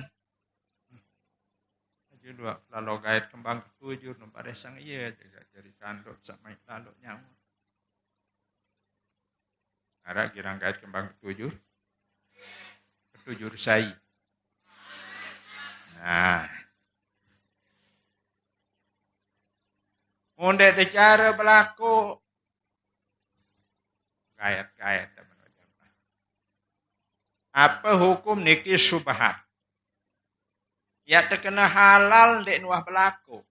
Aja dua lalo gait kembang ketujur, no pade sang iye, jaga jari kanduk, sak maiq lalo nyawa. Araq girang gait kembang ketujur. Ketujur sai. Nah. Mun ndeq tecare belaku, gaet-gaet temen. Ape hukum niki subhat? Yaq tekene halal ndeq nuah belaku.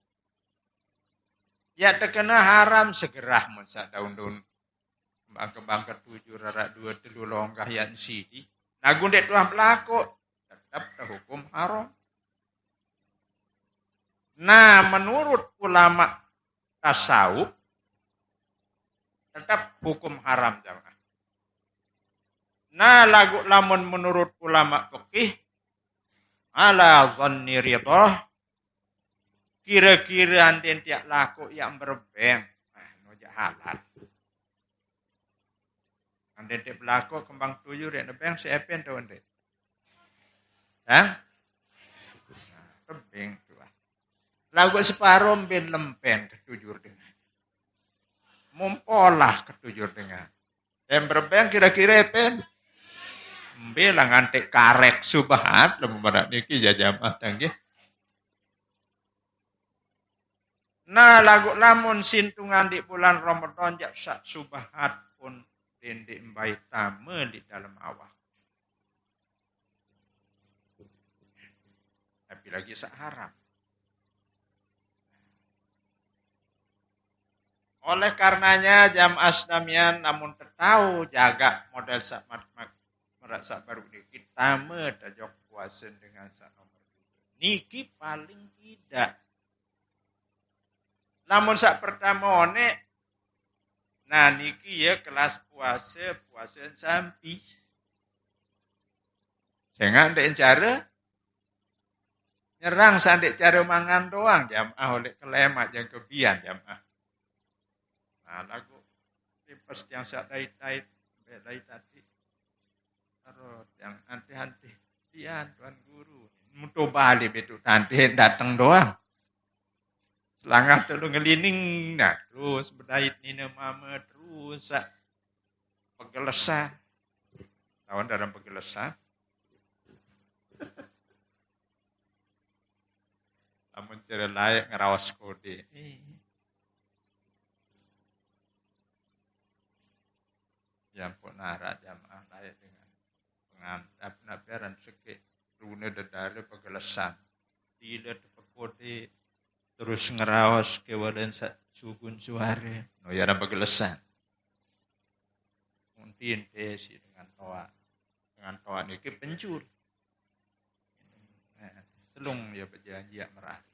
Yaq tekene haram segerah mun saq daun-daun kembang-kembang ketujur araq due telu longgah yaq sidi. Laguq ndeq tuah belaku, tetep tehukum haram. Nah, menurut ulama tasawuf, tetep hukum haram, jamaah. Nah, laguq lamun menurut ulama fikih, ala zanni ridha, kire-kire anden tiaq laku yaq merebeng, nah, no jaq halal. Anden tiq belaku kembang tuyur yaq nebeng, seepen tao anden? Hah? Nah, rebeng tuah. Laguq separo mbe lempen ketujur dengan. Mumpolah ketujur dengan. Em berebeng kire-kire pen. Mbe lah ngantek karek subhat, lamun maraq niki jaq jamaah tanggih. Nah, laguq lamun sintungan di bulan Ramadan jaq saq subhat pun dendeq mbai tame di dalem awak. Tapi lagi saq haram. Oleh karenanya, jamaah senamian, lamun tetao jagaq model saq mat-, mat-, maraq saq baruq niki, tame tajok puase dengan saq nomor tiga. Niki paling tidak. Lamun saq pertame oneq, nah, niki ye kelas puase, puase sampi. Sengaq ndeq care nyerang, saq ndeq care mangan doang, jamaah, oleh kelemaq jangke bian, jamaah. Nah, laguq tipes tiang saq dait-dait, mbe lai tadi. Terus tiang antih-antih, "Pian, Tuan Guru?" Mutu balik betuq tantih dateng doang. Selangah telu ngelining, nah, terus bedait nine mame, terus saq pegelesan. Taun dalam pegelesan? Lamun care laeq ngeraos kode. Yang pun araq jamaah laeq dengan pengan-, ap-, napi aran sekeq rune dedare pegelesan. Dile tepekode terus ngeraos kewalen saq sugun suare. No, ye aran pegelesan. Mun tinte siq dengan toaq. Dengan toaq niki pencur. Nah, selung ye bejanji yaq merariq.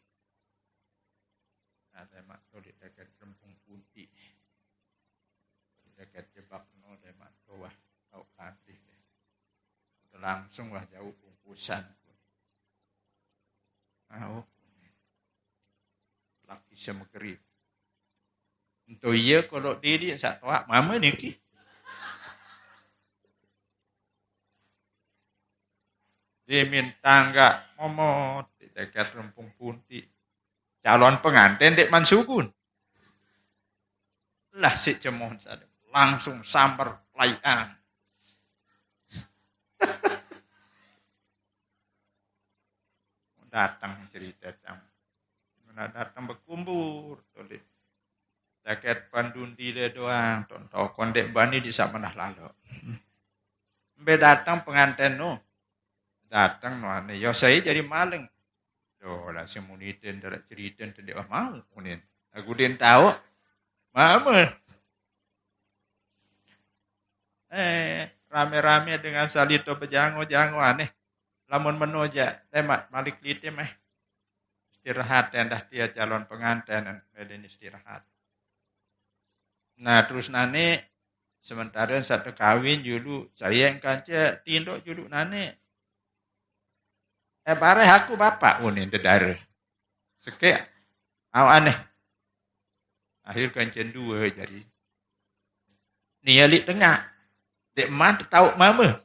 Nah, lemaq to leq daget Rempung Putih. Leq daget Jebak no lemaq to wah. Au, ati. Langsung wah jauh bungkusan. Au. Lagi semegerit. Ento iya kalau diri sak toak mama niki. Diminta enggak momot, di dekat rempung punti. Calon pengantin dek mansugun. Lah si cemon sana. Langsung sambar pelayan. Datang cerita cam. Mana datang berkumpul. Tadi. Jaket pandundi le doang. Ton tokon dek bani di sak menah lalu. Mbe datang pengantin nu. Datang nu ane. Yo saya jadi maling. Yo lah semuniten darat cerita tadi wah mau kunin. Aku den tahu. Mama. Eh, rame-rame dengan salito bejango-jango aneh. Lamun menoja, lemat malik lite meh. Istirahat endah dia calon pengantin, meden istirahat. Nah, terus nane sementara satu kawin julu, saya yang kanca tindok julu nane. Eh, bareh aku bapak unin dedara. Sekek, au aneh. Akhir kancen dua jadi. Niali tengah. Dek man tahu mama.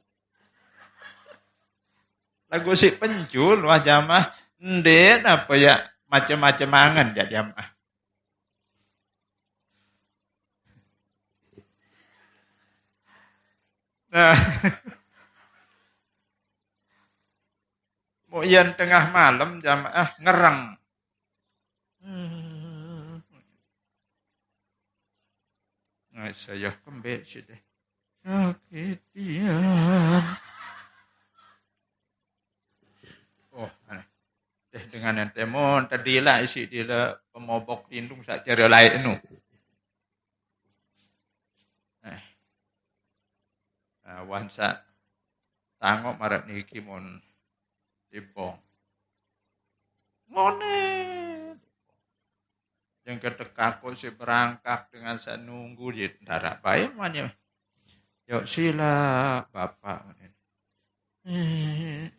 Lagu si pencul wah jamaah. Ndek apa ya macam-macam angan jadi jamaah. Nah. Mau yang tengah malam jamaah ngereng. Hmm. Nah, saya kembek sih deh. Sakitian. Oh, aneh. Deh dengan yang temon tadi lah isi dia lah pemobok lindung sak cara lain nu. Eh. Nah, wansa tangok marat niki mon dibong. Ngone. Yang ketekako si berangkat dengan saya nunggu di darat baik manya. Yuk sila bapak. Eh,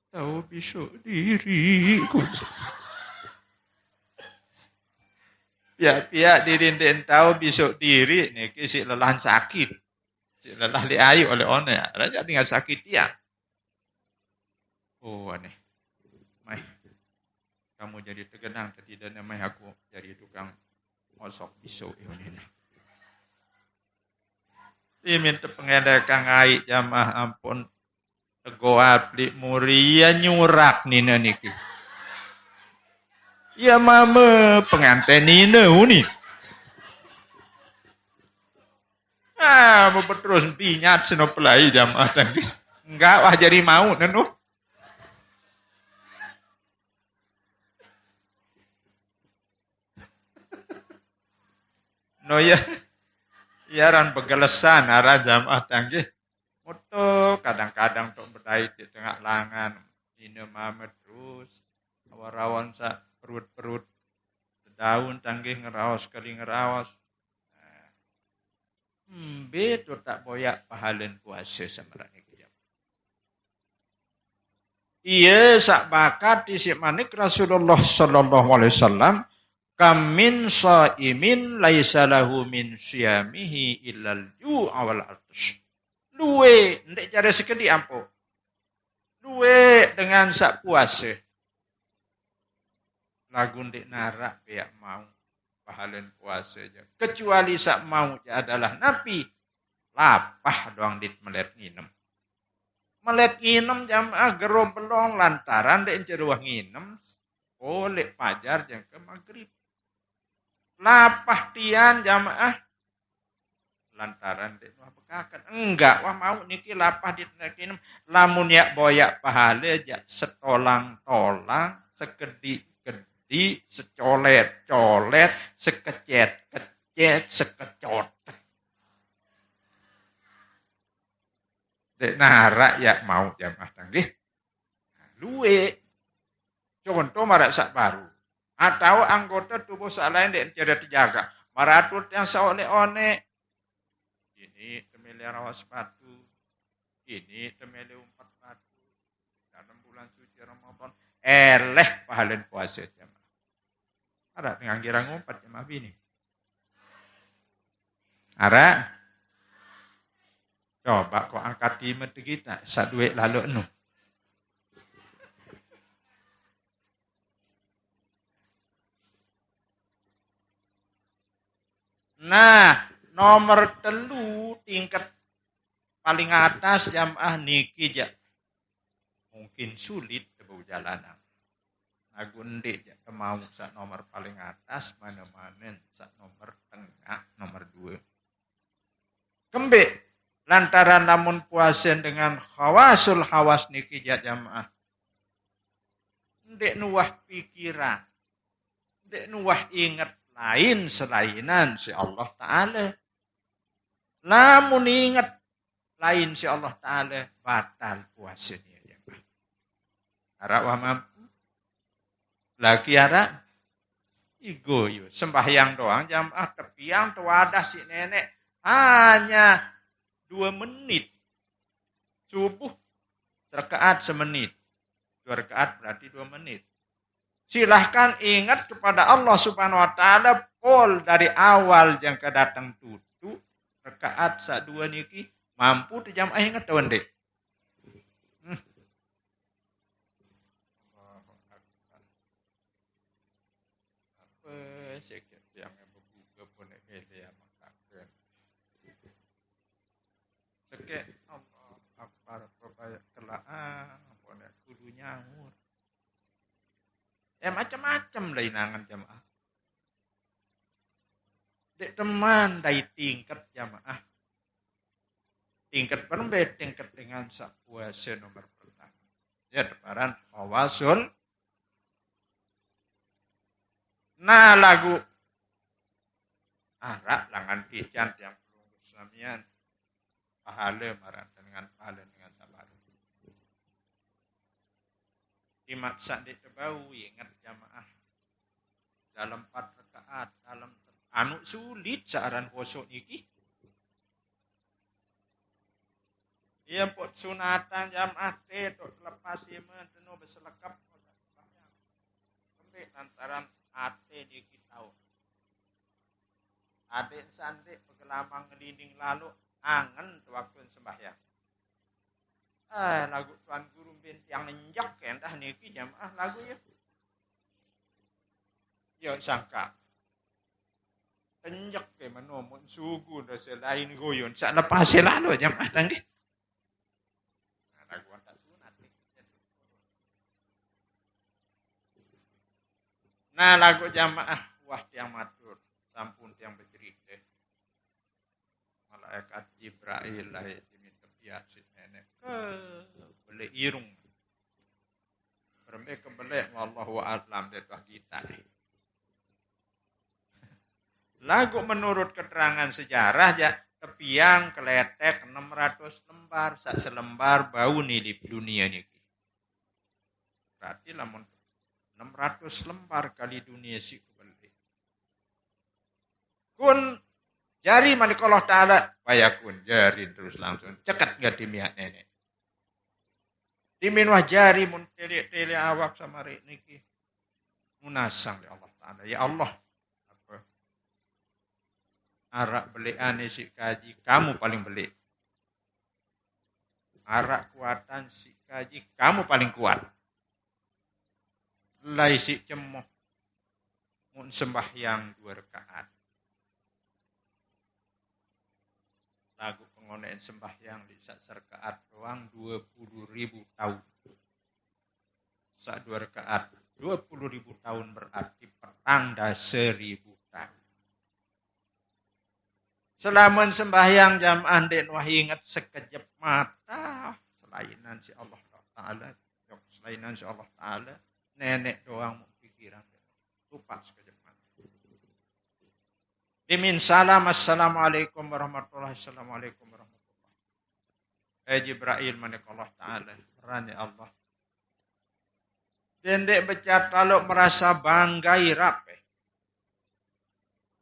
tahu besok diri. Pihak-pihak diri ndak tahu besok diri niki si lelah sakit. Si lelah li ayu oleh one. Raja dengan sakit dia. Oh, aneh. Mai. Kamu jadi tegenang tadi dan mai aku jadi tukang osok pisau ini. Imin tepengedekang ai jamaah ampun. Tegoat li muri ya nyurak nina niki. Ya mama pengantin nina uni. Ah, mau terus binyat seno pelai jamaah tadi. Enggak wah jadi mau nenu. No ya. Yaran begelesan arah jamaah tanggih. Moto kadang-kadang tok bedai di tengah langan. Ina mama terus. Awarawan sa perut-perut. Daun tanggih ngeraos kali ngeraos. Nah. Mbe tu tak boyak pahalen puasa semerane kejam. Iya sak bakat isi manik Rasulullah sallallahu alaihi wasallam, kam min shaimin laisa lahu min siyamihi illal ju'a wal atash. Luwe ndek jare sekedi ampo. Luwe dengan sak puasa. Lagu ndik narak beak mau pahalen puasa aja. Kecuali sak mau ja adalah napi lapah doang dit melet nginem. Melet nginem jamaah gero belong lantaran dek jeruah nginem oleh pajar jangka maghrib. Lapah tian jamaah lantaran dek wah bekakan. Enggak wah mau niki lapah di nginem. Lamun yak boyak pahale jak setolang-tolang, sekedi-kedi, secolet-colet, sekecet-kecet, sekecot. Dek narak yak mau jamaah tanggih. Luwe. Contoh marak sak baru. Atau anggota tubuh sak lain dek cara terjaga. Maratur yang saone-one. Ini temiliar awas sepatu. Ini temele umpat batu. Dalam bulan suci Ramadan. Eleh pahalan puasa jamaah. Ada dengan kira ngumpat jamaah bini. Ada. Coba kok angkat timet kita. Saduit lalu enu. Nah, nomor telu tingkat paling atas jamaah niki ja. Mungkin sulit tebau jalanan. Lagu ndik ja temau sak nomor paling atas, mana-mana sak nomor tengah, nomor dua. Kembik, lantaran lamun puasa dengan khawasul hawas niki ja jamaah. Ndik nuwah pikiran. Ndik nuwah inget lain selainan si Allah Ta'ala. Lamun inget lain si Allah Ta'ala, batal puasanya jamaah. Arak wah mampu. Lagi arak igo yo. Sembahyang doang jamaah tepiang tewadah si nenek hanya dua menit. Subuh rakaat semenit. Dua rakaat berarti dua menit. Silahkan ingat kepada Allah Subhanahu wa Ta'ala pol dari awal jangka datang tutu rakaat sak dua niki mampu tu jamaah ingat tahu ndik? Hmm. Allahu Akbar. Apa sikit yang bebuka pun nak milih yang makan. Sikit Allah Akbar, apa banyak kelaan, apa nak kudu nyaur. Ya macam-macam lah inangan jamaah. Dek teman dari tingkat jamaah. Tingkat berembe tingkat dengan sak puasa nomor pertama. Ya, deparan tawasul. Nah, lagu arak langan kican tiang pelungguh samian. Pahala marang dengan pahala dengan sabar. Timak sak ndik tebau ingat jamaah. Dalam empat rakaat, dalam anu sulit searan kosok niki. Iya mpok sunatan jamaah te tok lepas iman tenu beselekap. Kembik lantaran ate niki tau. Adik sandik pegelamang ngelinding lalu angen tu waktu sembahyang. Eh, lagu Tuan Guru bintiang enjak endah niki jamaah lagu ya. Ya sangka. Enjak ke menomun sugu dah selain goyon. Sak lepas lalu jamaah tanggi. Nah, lagu antak sunat ni. Nah, lagu jamaah wah tiang matur, sampun tiang becerita. Malaikat Jibril lah diminta piat si nenek ke beli irung. Berembe ke beli wallahu a'lam dia tuah kita ni. Lagu menurut keterangan sejarah ja tepiang keletek enam ratus lembar, sak selembar bau nilip dunia niki. Berarti lamun enam ratus lembar kali dunia si kebeli. Kun jari malik Allah Ta'ala, payakun jari terus langsung ceket nggak dimiak nenek. Dimin wah jari mun tele-tele awak sama rik niki. Munasang oleh Allah Ta'ala. Ya Allah, apa? Arak beli ane si kaji, kamu paling beli. Arak kuatan si kaji, kamu paling kuat. Lai si cemoh mun sembahyang dua rakaat. Lagu pengoneen sembahyang di sak serkaat doang dua puluh ribu tahun. Sak dua rakaat, dua puluh ribu tahun berarti petang dah seribu tahun. Selamun sembahyang jamaah ndik nuah ingat sekejap mata selainan si Allah Ta'ala. Yok, selainan si Allah Ta'ala. Nenek doang mau pikiran. Lupa sekejap mata. Dimin salam, assalamualaikum warahmatullahi, assalamualaikum warahmatullahi. Eh Jibril, manik Allah Ta'ala, rani Allah. Dendek becat taluk merasa banggai rape.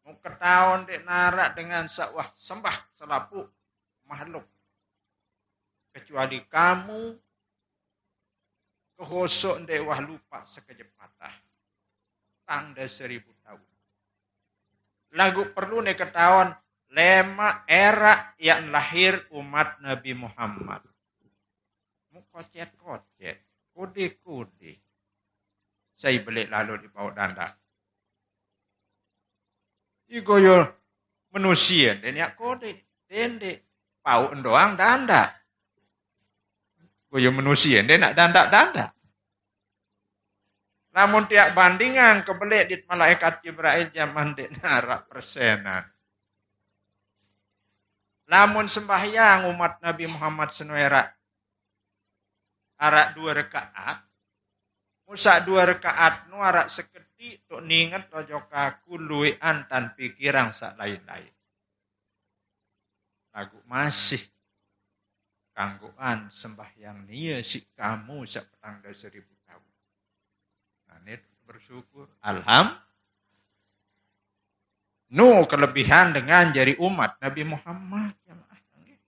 Mau ketahuan dek narak dengan sakwah sembah selapu makhluk. Kecuali kamu ke hoso nde' wah lupa sekejep mata. Tang de seribu taun. Lagu perlu ne ketaon, lema era yang lahir umat Nabi Muhammad. Mu kocet-kocet, kode-kode. Sai beli lalu di pau danda. Igo yo manusia, nde' nia' kode, dende, pau endoang danda. Goyo manusia, nde' nia' danda-danda. Lamun tia' bandingan kebele dit malaikat Jibril jaman nde' narak persenan. Lamun sembahyang umat Nabi Muhammad senoera arak dua rekaat, musa dua rekaat nu arak sekedi tu ninget ojo kaku luean tan pikirang sak lain-lain. Lagu masih kanggoan sembahyang nie si kamu sak petang dasa ribu taun. Nah, ini bersyukur. Alham. Nu kelebihan dengan jari umat Nabi Muhammad. Jamaah, nggih.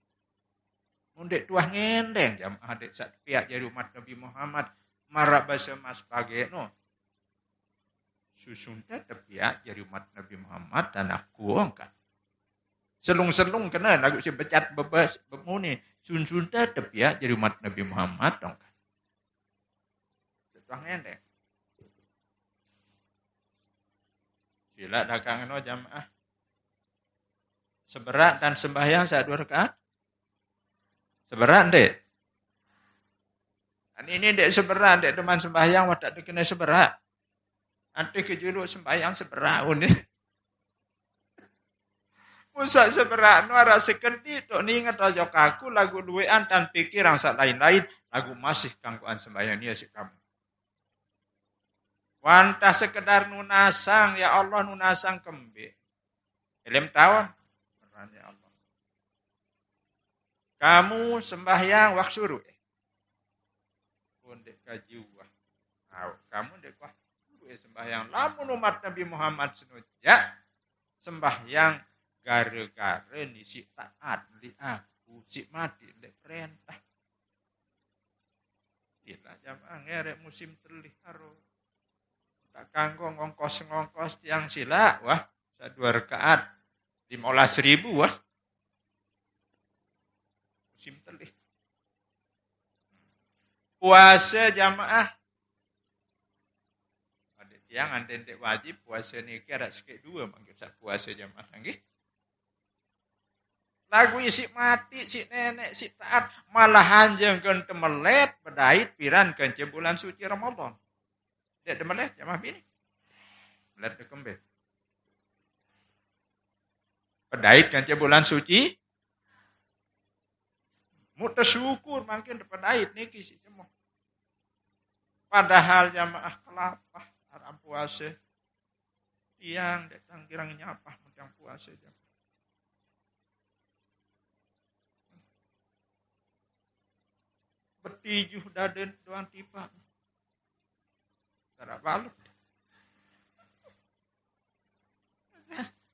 Mun nde' tuah ngendeng jamaah nde' sak tepiak jari umat Nabi Muhammad. Marak basa mas page no. Susun tetep ya jari umat Nabi Muhammad dan aku ongkat. Selung-selung kena lagu si becat bebas bemuni. Susun tetep ya jari umat Nabi Muhammad ongkat. Setelah ngendeng. Sila dagang no jamaah. Seberak dan sembahyang saat dua rakaat. Seberak nde'. Dan ini nde' seberak, nde' teman sembahyang, watak dikena seberak. Ante ke juluk sembahyang seberak uni. Musa seberak nu arak sekedi tu ninget ojo kaku lagu luean tan pikirang sak lain-lain, lagu masih kanggoan sembahyang nie si kamu. Wantah sekedar nunasang, ya Allah nunasang kembe. Elem taun. Peran ya Allah. Kamu sembahyang wak suruh eh. Pun nde' kaji wah. Au, kamu nde' kuah suruh eh sembahyang. Lamun umat Nabi Muhammad senoja sembahyang gara-gara ni si taat li aku si mati nde' perintah. Ila jamaah ngerek musim telih haro. Tak kanggo ngongkos-ngongkos tiang sila, wah, sadua rekaat, lima belas ribu, wah. Musim telih. Puasa jamaah. Ada tiang ante nde' wajib puasa niki arak sekek dua, manggil sak puasa jamaah, nggih. Lagu isi mati, si nenek, si taat, malahan jengken temelet, bedait piran kence bulan suci Ramadan. Nde' temelet, jamaah bini. Melet de kembe. Bedait kence bulan suci. Mu tesyukur mangkin de bedait niki si cemoh. Padahal jamaah kelapah arak puasa. Tiang nde' tang kirang nyapah mun tiang puasa jamaah. Betijuh daden doang tipak. Tarak balut.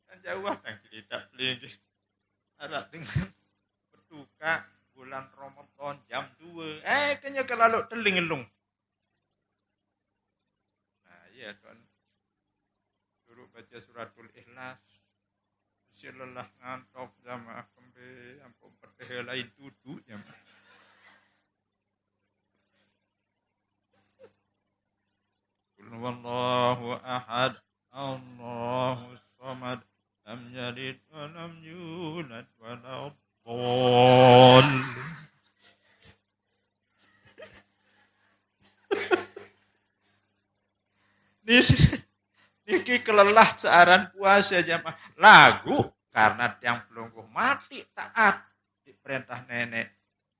Yang jauh tang cerita pelinggih. Arak dengan berduka bulan Ramadan jam dua. Eh, kenya kelalu telingelung. Nah, iya, tuan. Suruh baca suratul Ikhlas. Mesti lelah ngantok jamaah kembe, ampun pedih lain tutu jamaah. Qul huwallahu ahad, Allahus samad, lam yalid wa lam yulad wa lam dhallin. Niki kelelah searan puasa jamaah. Lagu karena tiang pelungguh mati taat di perintah nenek.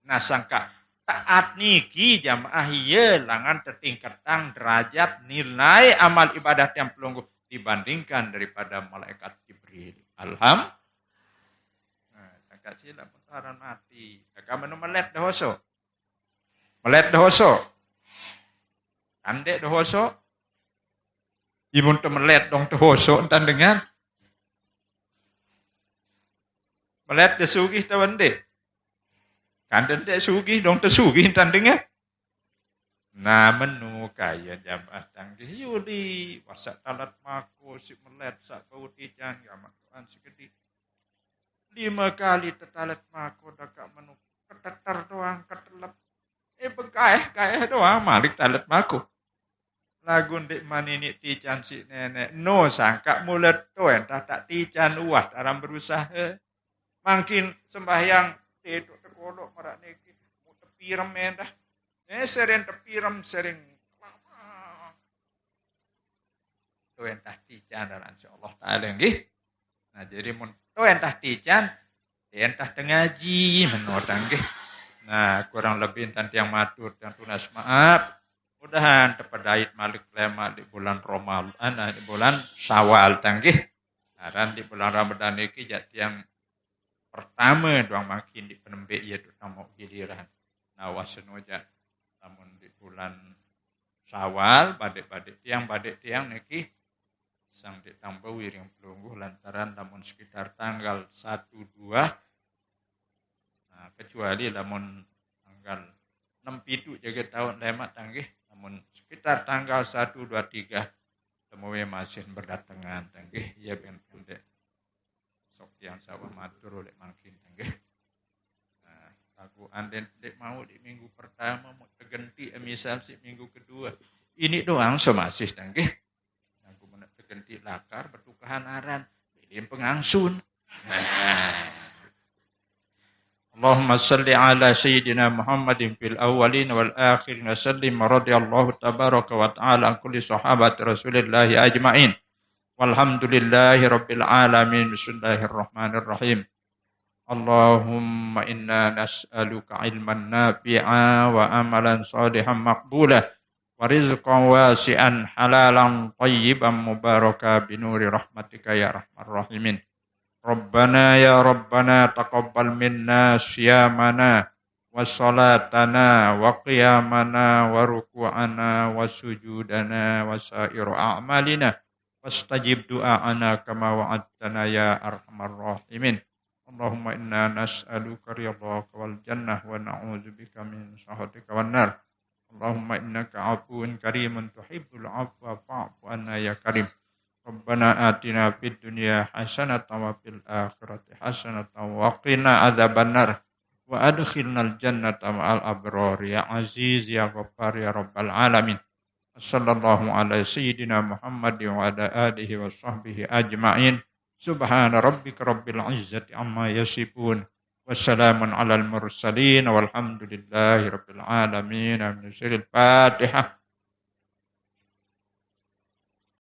Nah, sangka taat niki jamaah iya langan tetingketang derajat nilai amal ibadah tiang pelungguh dibandingkan daripada malaikat Jibril. Alham. Nah, sangka sila putaran mati. Kakak menu melet dohoso. Melet dohoso. Kan nde' dohoso. Imun te melet dong dohoso entan dengan. Melet de sugih tawa nde'. Kan ndeq sugih dong, tesugih entan dengah. Nah, meno kaya jamaah tanggih. Yuli, wasak talet mako, siq melet, saq bau tijan, gamaq doan sekediq. Lime kali tetalet mako, dakaq meno keteter doang, ketelep. Eh, bekaeh-kaeh doang, malik talet mako. Laguq ndeq maniniq tijan siq neneq. No sangkaq mule to endah taq tijan uah dalam berusahe. Mangkin sembahyang tedoq tekoloq maraq niki. Mu tepirem endah. Eh, sering tepirem, sering kelamang. To endah tijan dalam insyaallah taala nggih. Nah, jadi mun to endah tijan, endah tengaji meno tanggih. Nah, kurang lebih entan tiang matur, tiang tunas maaf. Mudahan tepedait malik lemaq di bulan Ramadan, eh, di bulan Syawal tanggih. Aran di bulan Ramadan niki jaq tiang pertame doang mangkin di penembek, ie terutame giliran. Nah, waseno jaq lamun di bulan Syawal, badeq-badeq tiang, badeq tiang niki sang ndeq tambah wiring pelungguh lantaran lamun sekitar tanggal satu dua, nah, kecuali lamun tanggal enem pitu jage taun lemaq tanggih, lamun sekitar tanggal satu, dua, tiga, temuwe masih berdatengan tanggih, iya ben pendek. Sok tiang sawah matur oleh mangkin tanggih. Nah, laguq anden ndeq mauq di minggu pertame, mau tegenti, eh, misal siq minggu kedua. Ini doang semasih tanggih. Laguq meneq tegenti lakar betukahan aran, bilin pengangsun. Nah. اللهم صل على سيدنا محمد في الأولين والآخرين وسلم رضي الله تبارك وتعالى عن كل صحابة رسول الله أجمعين. والحمد لله رب العالمين. بسم الله الرحمن الرحيم. اللهم إنا نسألك علما نافعا وعملا صالحا مقبولا ورزقا واسعا حلالا طيبا مباركا بنور رحمتك يا أرحم الراحمين. ربنا يا ربنا تقبل منا صيامنا وصلاتنا وقيامنا وركوعنا وسجودنا وسائر أعمالنا واستجب دعاءنا كما وعدتنا يا أرحم الراحمين. اللهم إنا نسألك رضاك والجنة ونعوذ بك من سخطك والنار. اللهم إنك عفو كريم تحب العفو فاعف عنا يا كريم. ربنا آتنا في الدنيا حسنة وفي الآخرة حسنة وقنا عذاب النار. وأدخلنا الجنة مع الأبرار يا عزيز يا غفار يا رب العالمين. وصلى الله على سيدنا محمد وعلى آله وصحبه أجمعين. سبحان ربك رب العزة عما يصفون. وسلام على المرسلين والحمد لله رب العالمين. آمين. سر الفاتحة.